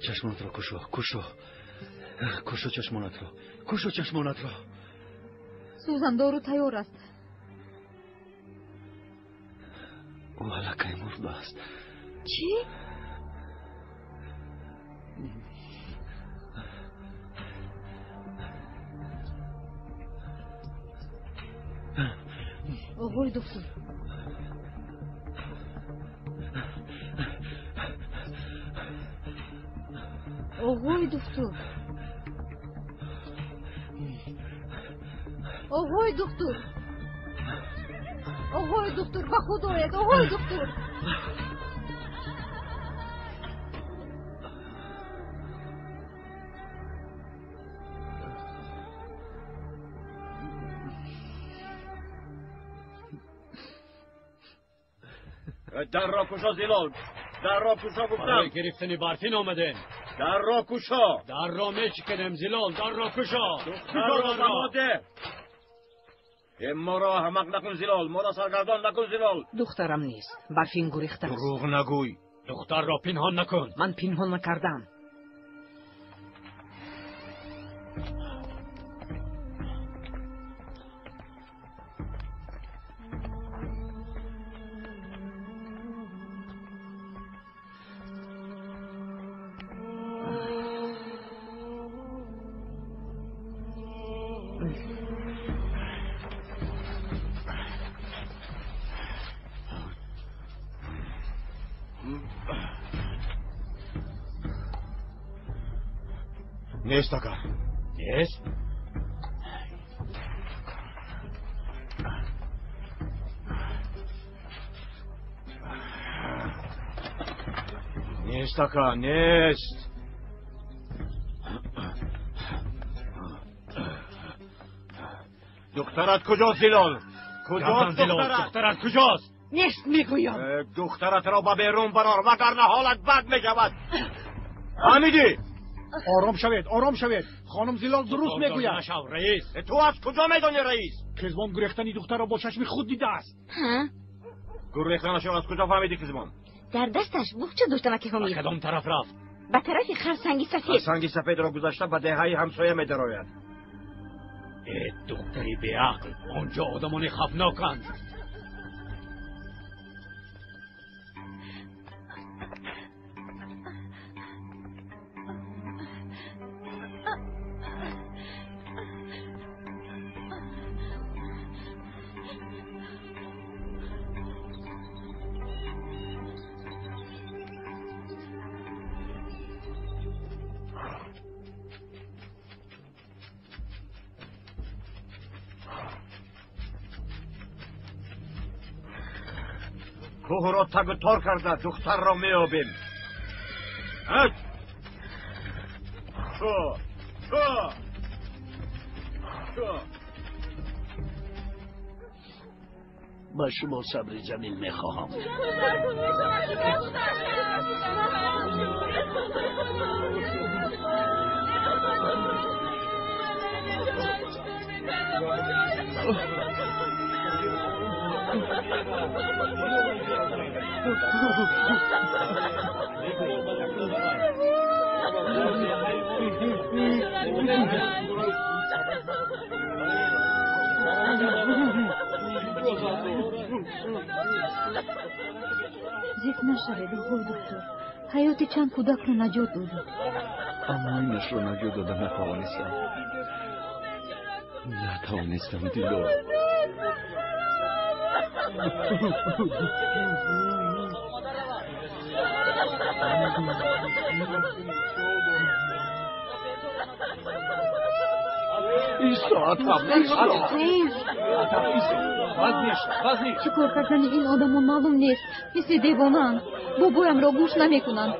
Чашмонатро кушо, кушо. Кушо чашмонатро. Кушо чашмонатро. Сӯзандору тайёр аст. Ӯ аллакай мурдааст. Чӣ? Оғои духтур. Оғои духтур. Оғои духтур. Оғои духтур, ба худ оед, оғои духтур. Дарро кушо, Зилол. Дарро кушо, гуфтам. Барои гирифтани Барфин омадем. Дарро кушо. Дарро мешиканем, Зилол, дарро кушо. Духтарро ба мо деҳ. Моро аҳмақ накун, Зилол. Моро саргардон накун, Зилол. Духтарам нест. Барфин гурехтааст. Дурӯғ нагӯй. Духтарро пинҳон накун. Ман пинҳон накардам. Нест, ака. Нест? Нест, ака, нест. Духтарат куҷост, Зилол? Куҷост духтарат? Духтарат куҷост? Нест мегӯям. Духтаратро ба берун барор, вагарна ҳолат бад мешавад. Фаҳмидӣ? Ором шавед, ором шавед. Хонум Зилол дуруст мегӯяд. Нашав, раис. Ту аз куҷо медонӣ, раис? Қизбон гурехтани духтарро бо чашми худ дидааст. Гурехтанашро аз куҷо фаҳмидӣ, Қизбон? Дар дасташ буғча доштам, аки Ҳомид. Ба кадом тараф рафт? Ба тарафи харсанги сафед. Харсанги сафедро гузашта ба деҳаи ҳамсоя медарояд. Э, духтари беақл, он ҷо одамони хавфноканд. Кӯҳро тагу тор карда духтарро меёбем. Чу, чу, чу. Ба шумо сабри ҷамил мехоҳам. Зиқ нашавед, оғои доктор. Ҳаёти чанд кӯдакро наҷот додед. Аммо инашро наҷот дода натавонистам. Натавонистам, Дилор. Чӣ кор кардани ин одамон маълум нест. Мисли девонаанд. Бобоямро гӯш намекунанд.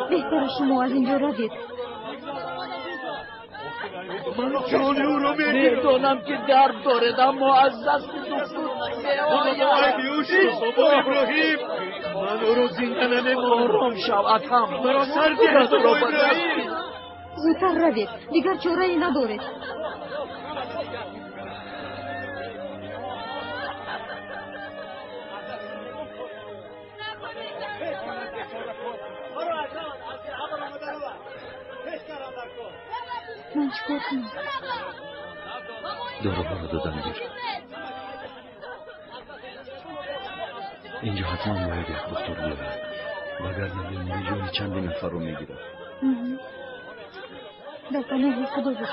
Беҳтара шумо аз ин ҷо равед. Ман ҷони ӯро медонам, ки дард доред, аммо аз дасти духтур намеояд. Бобо Иброҳим, ман ӯро зинда намемонам. Ором шав, Адҳам. Маро сар диҳед, бобо Иброҳим. Зудтар равед, дигар чорае надоред. Ман чӣ кор кунам? Доруҳоро додам гир. Инҷо ҳатман бояд як духтур биёяд, вагарна беморӣ ҷони чанде нафарро мегирад. Дар паноҳи Худо бош.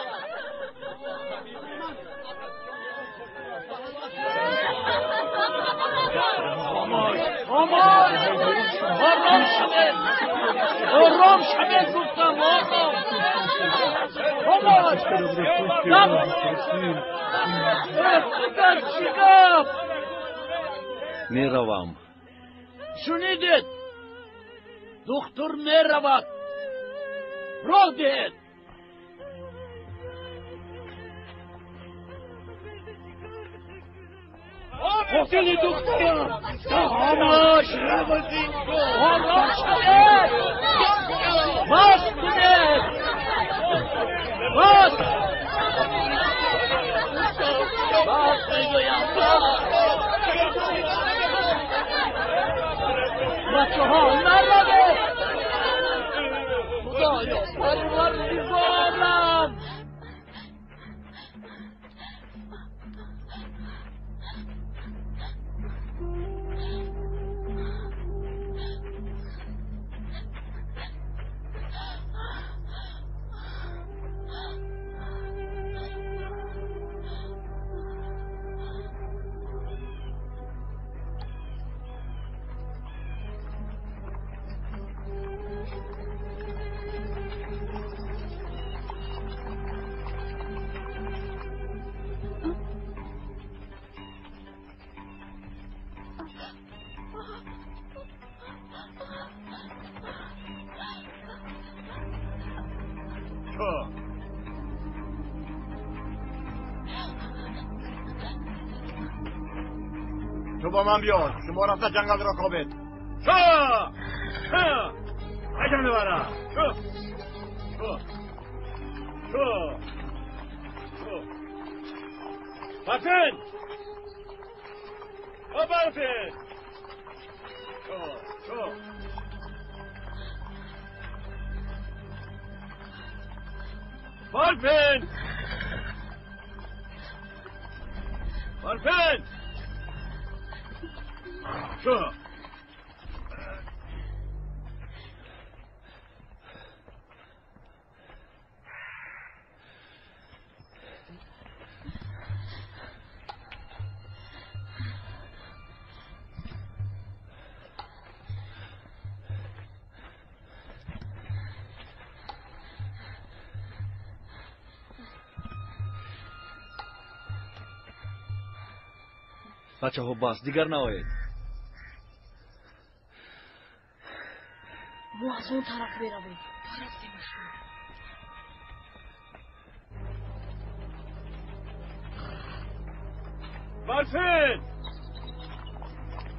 Хомӯш, ором шавед, ором шавед, гуфтам, ором. Хомӯш. Дигар чӣ гап? Меравам. Шунидед, духтур меравад. Роҳ диҳед. Қотили духтарам! Хомӯш! Ором шавед! Бас кунед! Бас! Бас мегӯям, бас! Бачаҳо, наравед! Худоё, парвардигорам! Ту бо ман биё. Шумо рафта ҷангалро кобед. Шу! Ай ҷонвара! Шу! Шу! Шу! Шу! Барфин! О, Барфин! Шу! Шу! Барфин! Барфин! Шу! Бачаҳо, бас, дигар наоед. Мо аз он тараф меравем. Рафтем шумо. Барфин!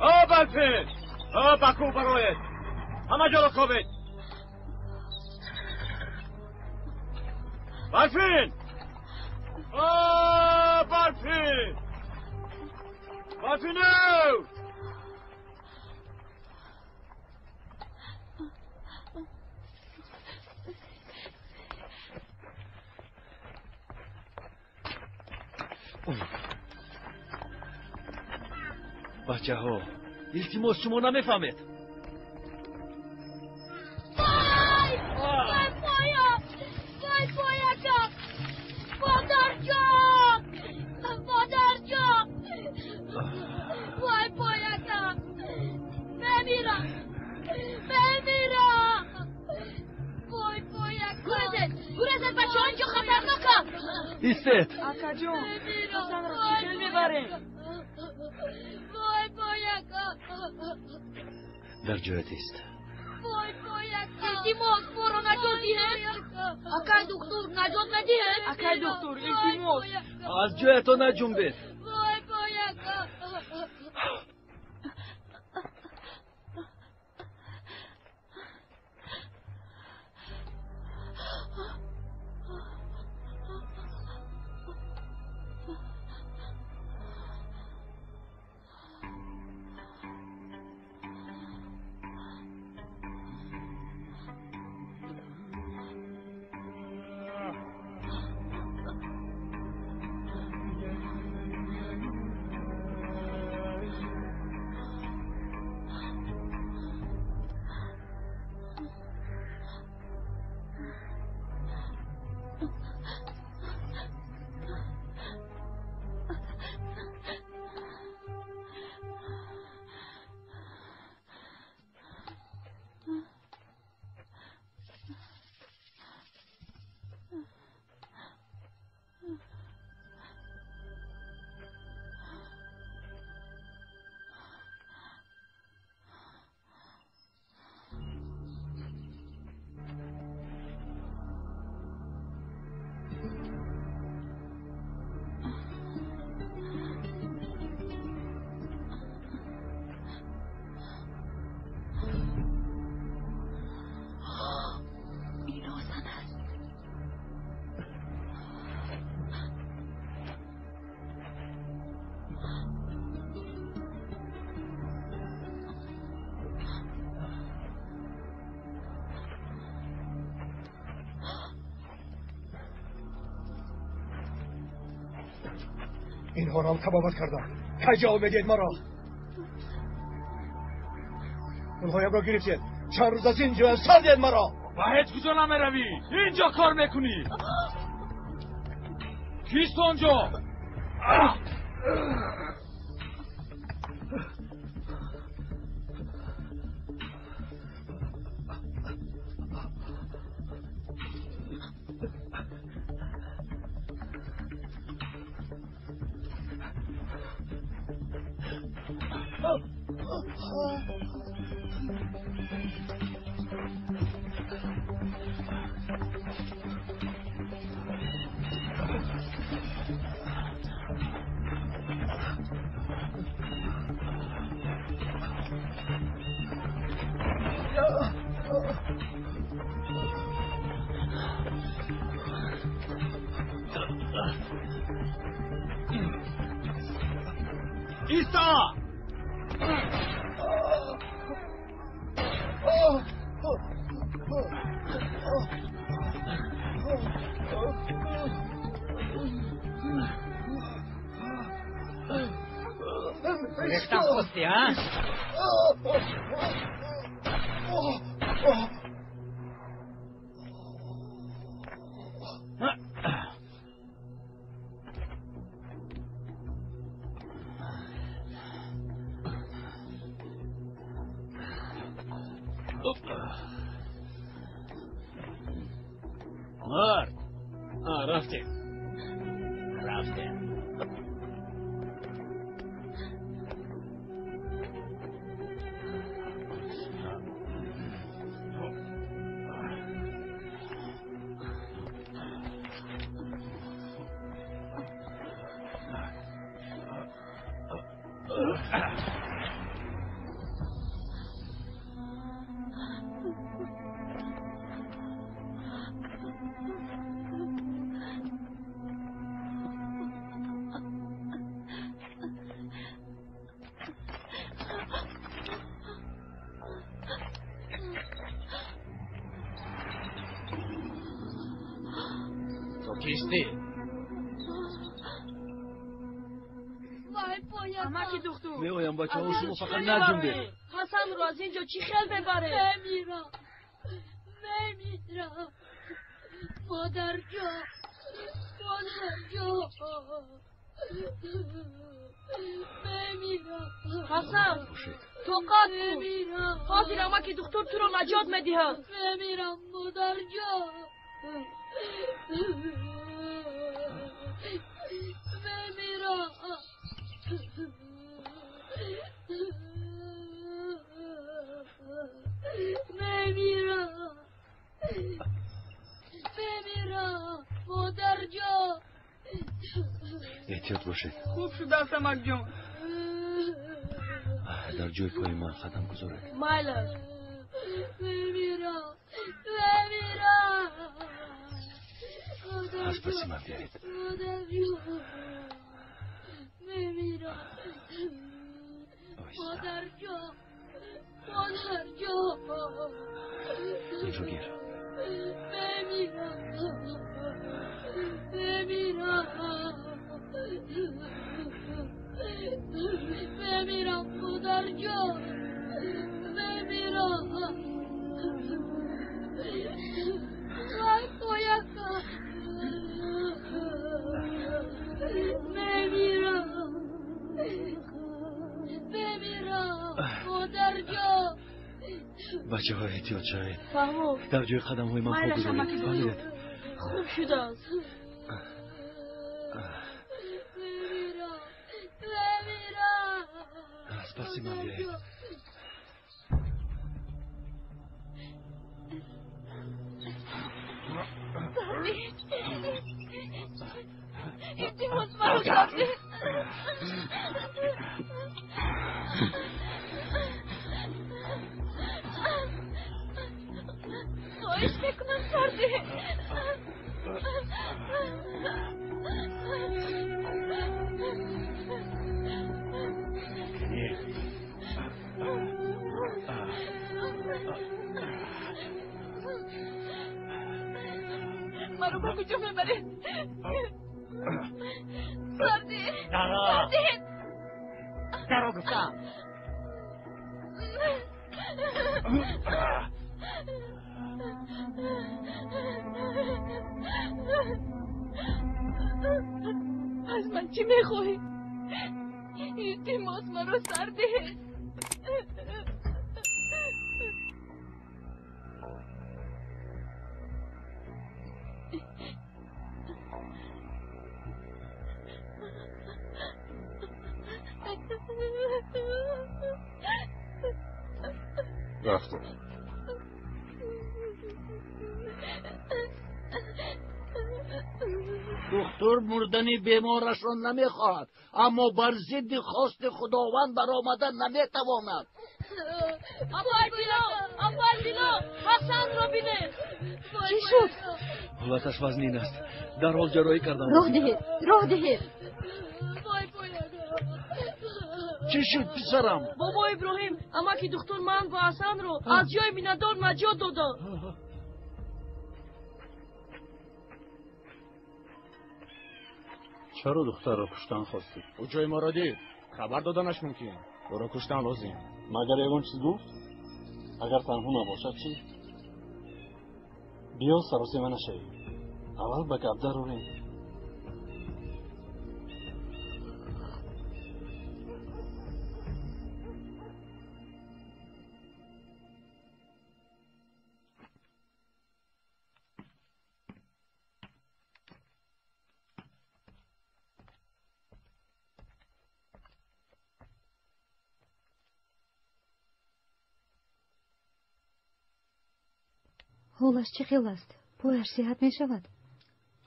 О, Барфин! О, ба кӯҳ бароед! Ҳама ҷоро кобед! Барфин! О, Барфин! Барфину! Бачаҳо, илтимос, шумо намефаҳмед. Вай! Вай поям! Вай поякам! Модарҷон! Модарҷон! Вай поякам! Мемирам! Мемирам! Вой поякам! Гурезед! Гурезед, бачаҳо, инҷо хатарнокам! Истед! Акаҷон, Ҳасанро чӣ хел мебарем? Вой поякам! Дар ҷоят ист. Вой поякам! Илтимос, моро наҷот диҳед! Акай духтур, наҷот медиҳед? Акай духтур, илтимос! Аз ҷоятон наҷунбед. Вой поякам! Инҳоро ҳам табобат кардам. Кай ҷавоб медиҳед маро? Пулҳоямро гирифтед. Чанд рӯз аз ин ҷоям сар диҳед маро. Ба ҳеҷ куҷо намеравӣ. Инҷо кор мекунӣ. Кист онҷо? Исто! Рехтан хости, а? Мард! Рафтем. Рафтем. То кисти? Амаки духтур. Меоям бачаҳо, шумо фақат наҷунбед. Ҳасанро аз ин ҷо чӣ хел мебаред? Мемирам. Мемирам. Модарҷон. Модарҷон. Мемирам. Ҳасан, тоқат кун. Ҳозир амаки духтур туро наҷот медиҳад. Мемирам, модарҷон. Мемирам. Мемирам. Мемирам. Модарҷон. Эҳтиёт бошед. Хуб шудааст, амакҷон. Дар ҷои пои ман қадам гузоред. Майлаш. Мемирам. Мемирам. Аз паси ман биёед. Модарҷон. Мемирам. Модарҷон. Модарҷон. Инро гир. Мемирам. Мемирам. Мемирам, модарҷон. Мемирам. Вай, пояка. Мемирам. Мемирам, модарҷон. Бачаҳо, эҳтиёт шавед. Фаҳмо. Дар ҷои қадамҳои ман по Майлаш, гузоред. амаки духтур. Фаҳмидед? Хуб шудааст. Мемирам. Мемирам. Аз паси ман биёед. Илтимос, маро сардед. Хоҳиш мекунам, сардед. Маро ба куҷо мебаред? Сардед. Даро. Сардед. Даро гуфтам. Аз ман чӣ мехоҳӣ? Илтимос, маро сар диҳед. Рафтем. Духтур мурдани беморашро намехоҳад, аммо бар зидди хости Худованд баромада наметавонад. Апай Билол, апай Билол, Ҳасанро бинед. Чӣ шуд? Ҳолаташ вазнин аст. Дарҳол ҷарроҳӣ кардам. Роҳ диҳед, роҳ диҳед. Чӣ шуд, писарам? Бобо Иброҳим, амаки духтур ман ва Ҳасанро аз ҷои минадор наҷот доданд. Чаро духтарро куштан хостӣ? Ӯ ҷои моро дид, хабар доданаш мумкин. Ӯро куштан лозим. Магар ягон чиз гуфт? Агар танҳо набошад чӣ? Биё саросема нашавӣ. Аввал ба гап дарорем. Ҳолаш чӣ хел аст? Пояш сиҳат мешавад?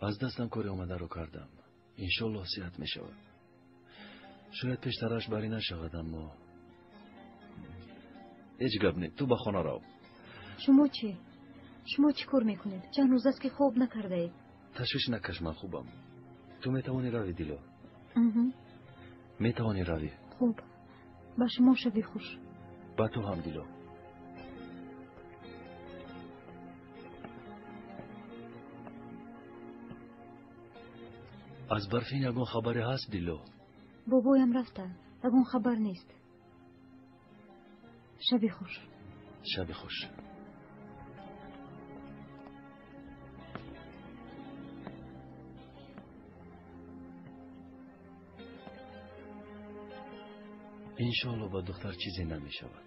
Аз дастам кори омадаро кардам. Иншоллоҳ сиҳат мешавад. Шояд пештараш барӣ нашавад, аммо ҳеҷ гап не. Ту ба хона рав. Шумо чӣ? Шумо чӣ кор мекунед? Чанд рӯз аст, ки хоб накардаед. Ташвиш накаш, ман хубам. Ту метавонӣ равӣ, Дило. Метавонӣ равӣ. Хуб, ба шумо шаби хуш. Ба ту ҳам, Дило. Аз Барфин ягон хабаре ҳаст, Дило? Бобоям рафта, ягон хабар нест. Шаби хуш. Шаби хуш. Иншоалло ба духтар чизе намешавад.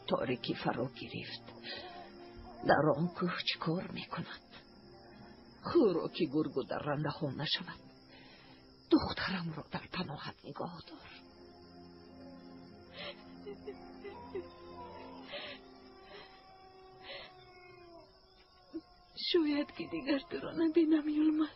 Торикӣ фаро гирифт. Дар он кӯҳ чӣ кор мекунад? Хӯроки гургу даррандаҳо нашавад. Духтарамро дар паноҳат нигоҳ дор. Шояд ки дигар туро набинам, Юлмаз.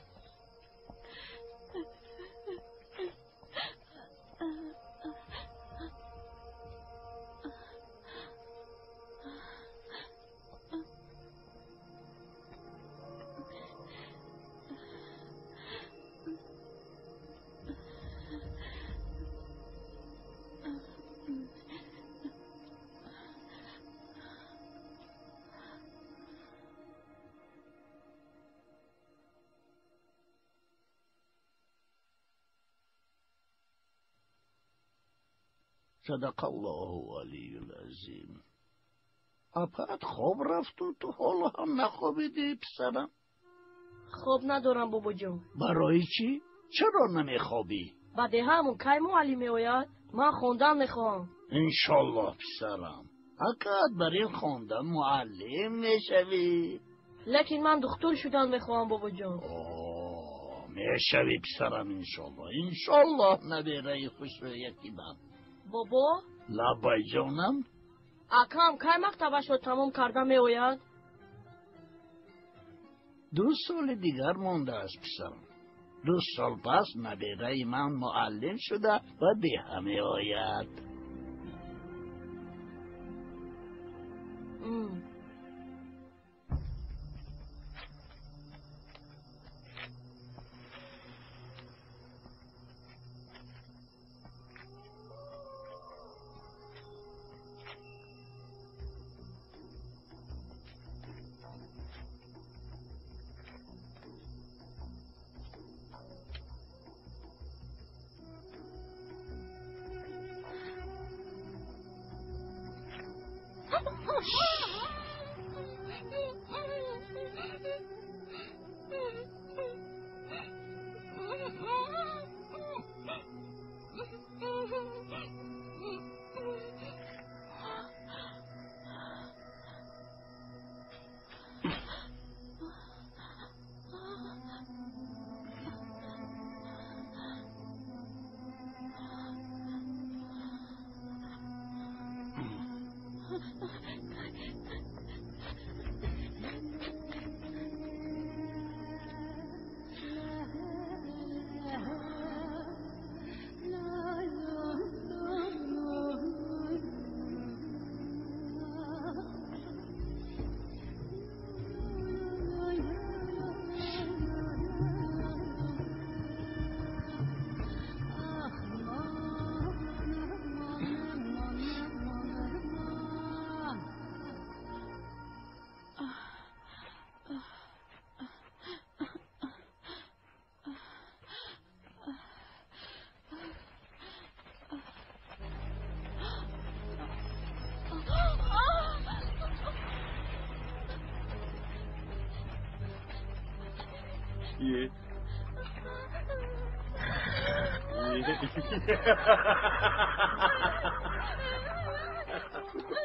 Садақаллоҳу алиюл азим. Апаат хоб рафту ту ҳоло ҳам нахобидӣ, писарам? Хоб надорам, бобоҷон. Барои чӣ? Чаро намехобӣ? Ба деҳаамон кай муаллим меояд? Ман хондан мехоҳам. Иншоллоҳ, писарам. Акаат бар ин хондан муаллим мешавӣ. Лекин ман духтур шудан мехоҳам, бобоҷон. Мешавӣ, писарам, иншоллоҳ. Иншоллоҳ, набераи хушрӯяти ман. Бобо? Лаббай, ҷонам. Акам кай мактабашро тамом карда меояд? 2 соли дигар мондааст, писарам. 2 сол пас набераи ман муаллим шуда ба деҳа меояд.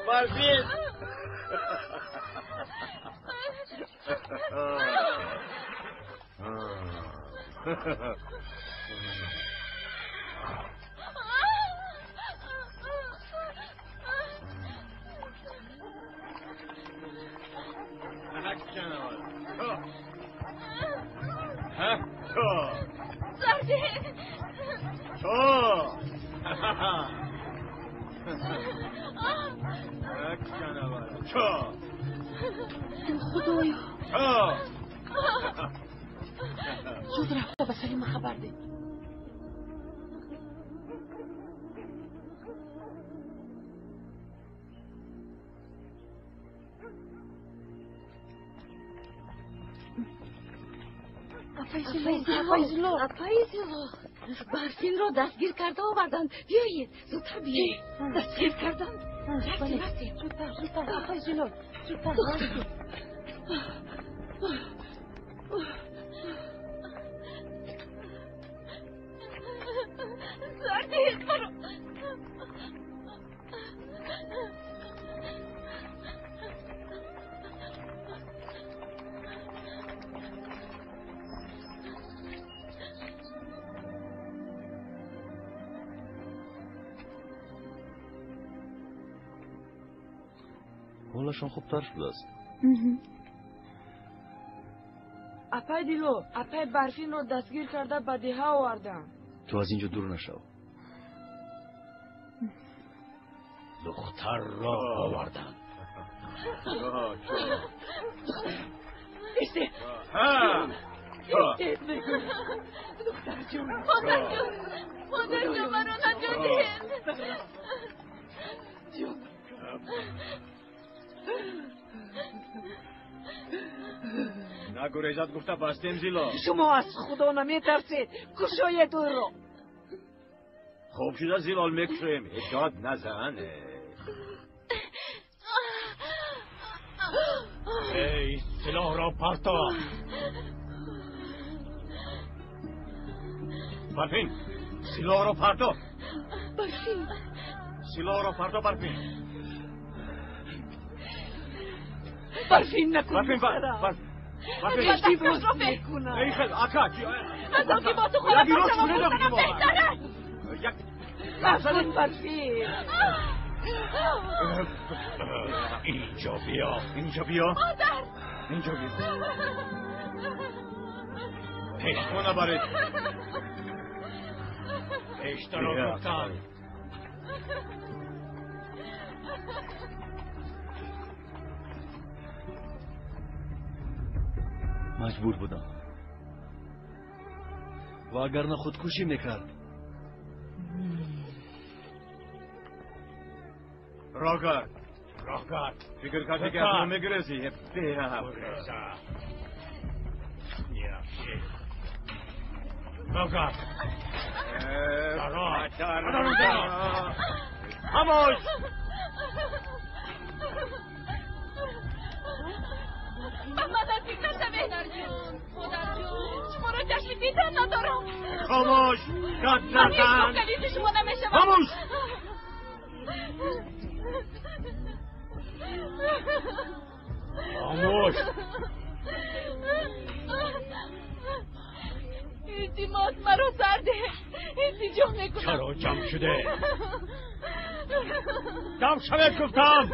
Барфин! Худоё, зуд рафта ба Салима хабар деҳ. Апаи Зилол, Барфинро дастгир карда оварданд. Биёед, зудтар биёед. Дастгир карданд? Рафтем, рафтем. Зудтар, зудтар, апаи Зилол, зудтар. Сардиҳед маро. Ҳолашон хубтар шудааст. Апай Дило, апай Барфинро дастгир карда ба деҳа овардам. Ту аз ин ҷо дур нашав. Духтарро овардам. Истед! Истед, мегӯям. Духтарҷон! Модарҷон! Модарҷон, маро наҷот диҳед! Ҷон! Нагурезад гуфта бастем, Зилол. Шумо аз Худо наметарсед. Кушоед ӯро. Хуб шуда, Зилол, мекушоем. Ҳеҷ назан. Эй, силоҳро парто. Барфин, силоҳро парто. Барфин. Силоҳро парто, Барфин. Барфин накун. Барфин, барфин. Барфин. Эй, хел, ака. Аз он ки бо ту хона бошам, беҳтар аст. Накун, Барфин. Инҷо биё. Инҷо биё. Модар. Инҷо биё. Пешво набаред. Пештаро гуфтан. Маҷбур будам. Ва агарна худкушӣ мекард. Рогард, Рогард, фикр кардӣ ки аз ман мегурезӣ? Гуреза. Рогард. Хомӯш! Ба ман наздик нашавед. Модарҷон, модарҷон, шуморо чашми дидан надорам. Хомӯш! Дод Ман ҳеҷ назан! гоҳ калиди шумо намешавам. Хомӯш! Хомӯш! Илтимос, маро сар деҳ. Илтиҷо мекунам. Чаро ҷамъ шуде? Ҷамъ шавед гуфтам.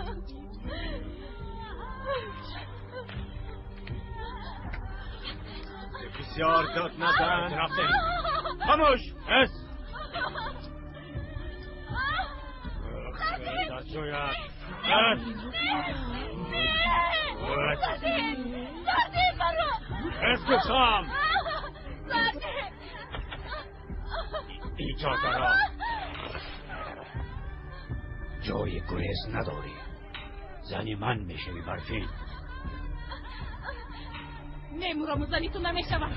Бисёр дод назан. Рафтем. Хомӯш! Эс. Дар ҷоят. Эс. Сар деҳ. Сар деҳ маро. Эс гуфтам. Сар деҳ. Иҷозаро. Ҷои гурез надорӣ. Зани ман мешавӣ, Барфин. Мемурам, зани ту намешавам.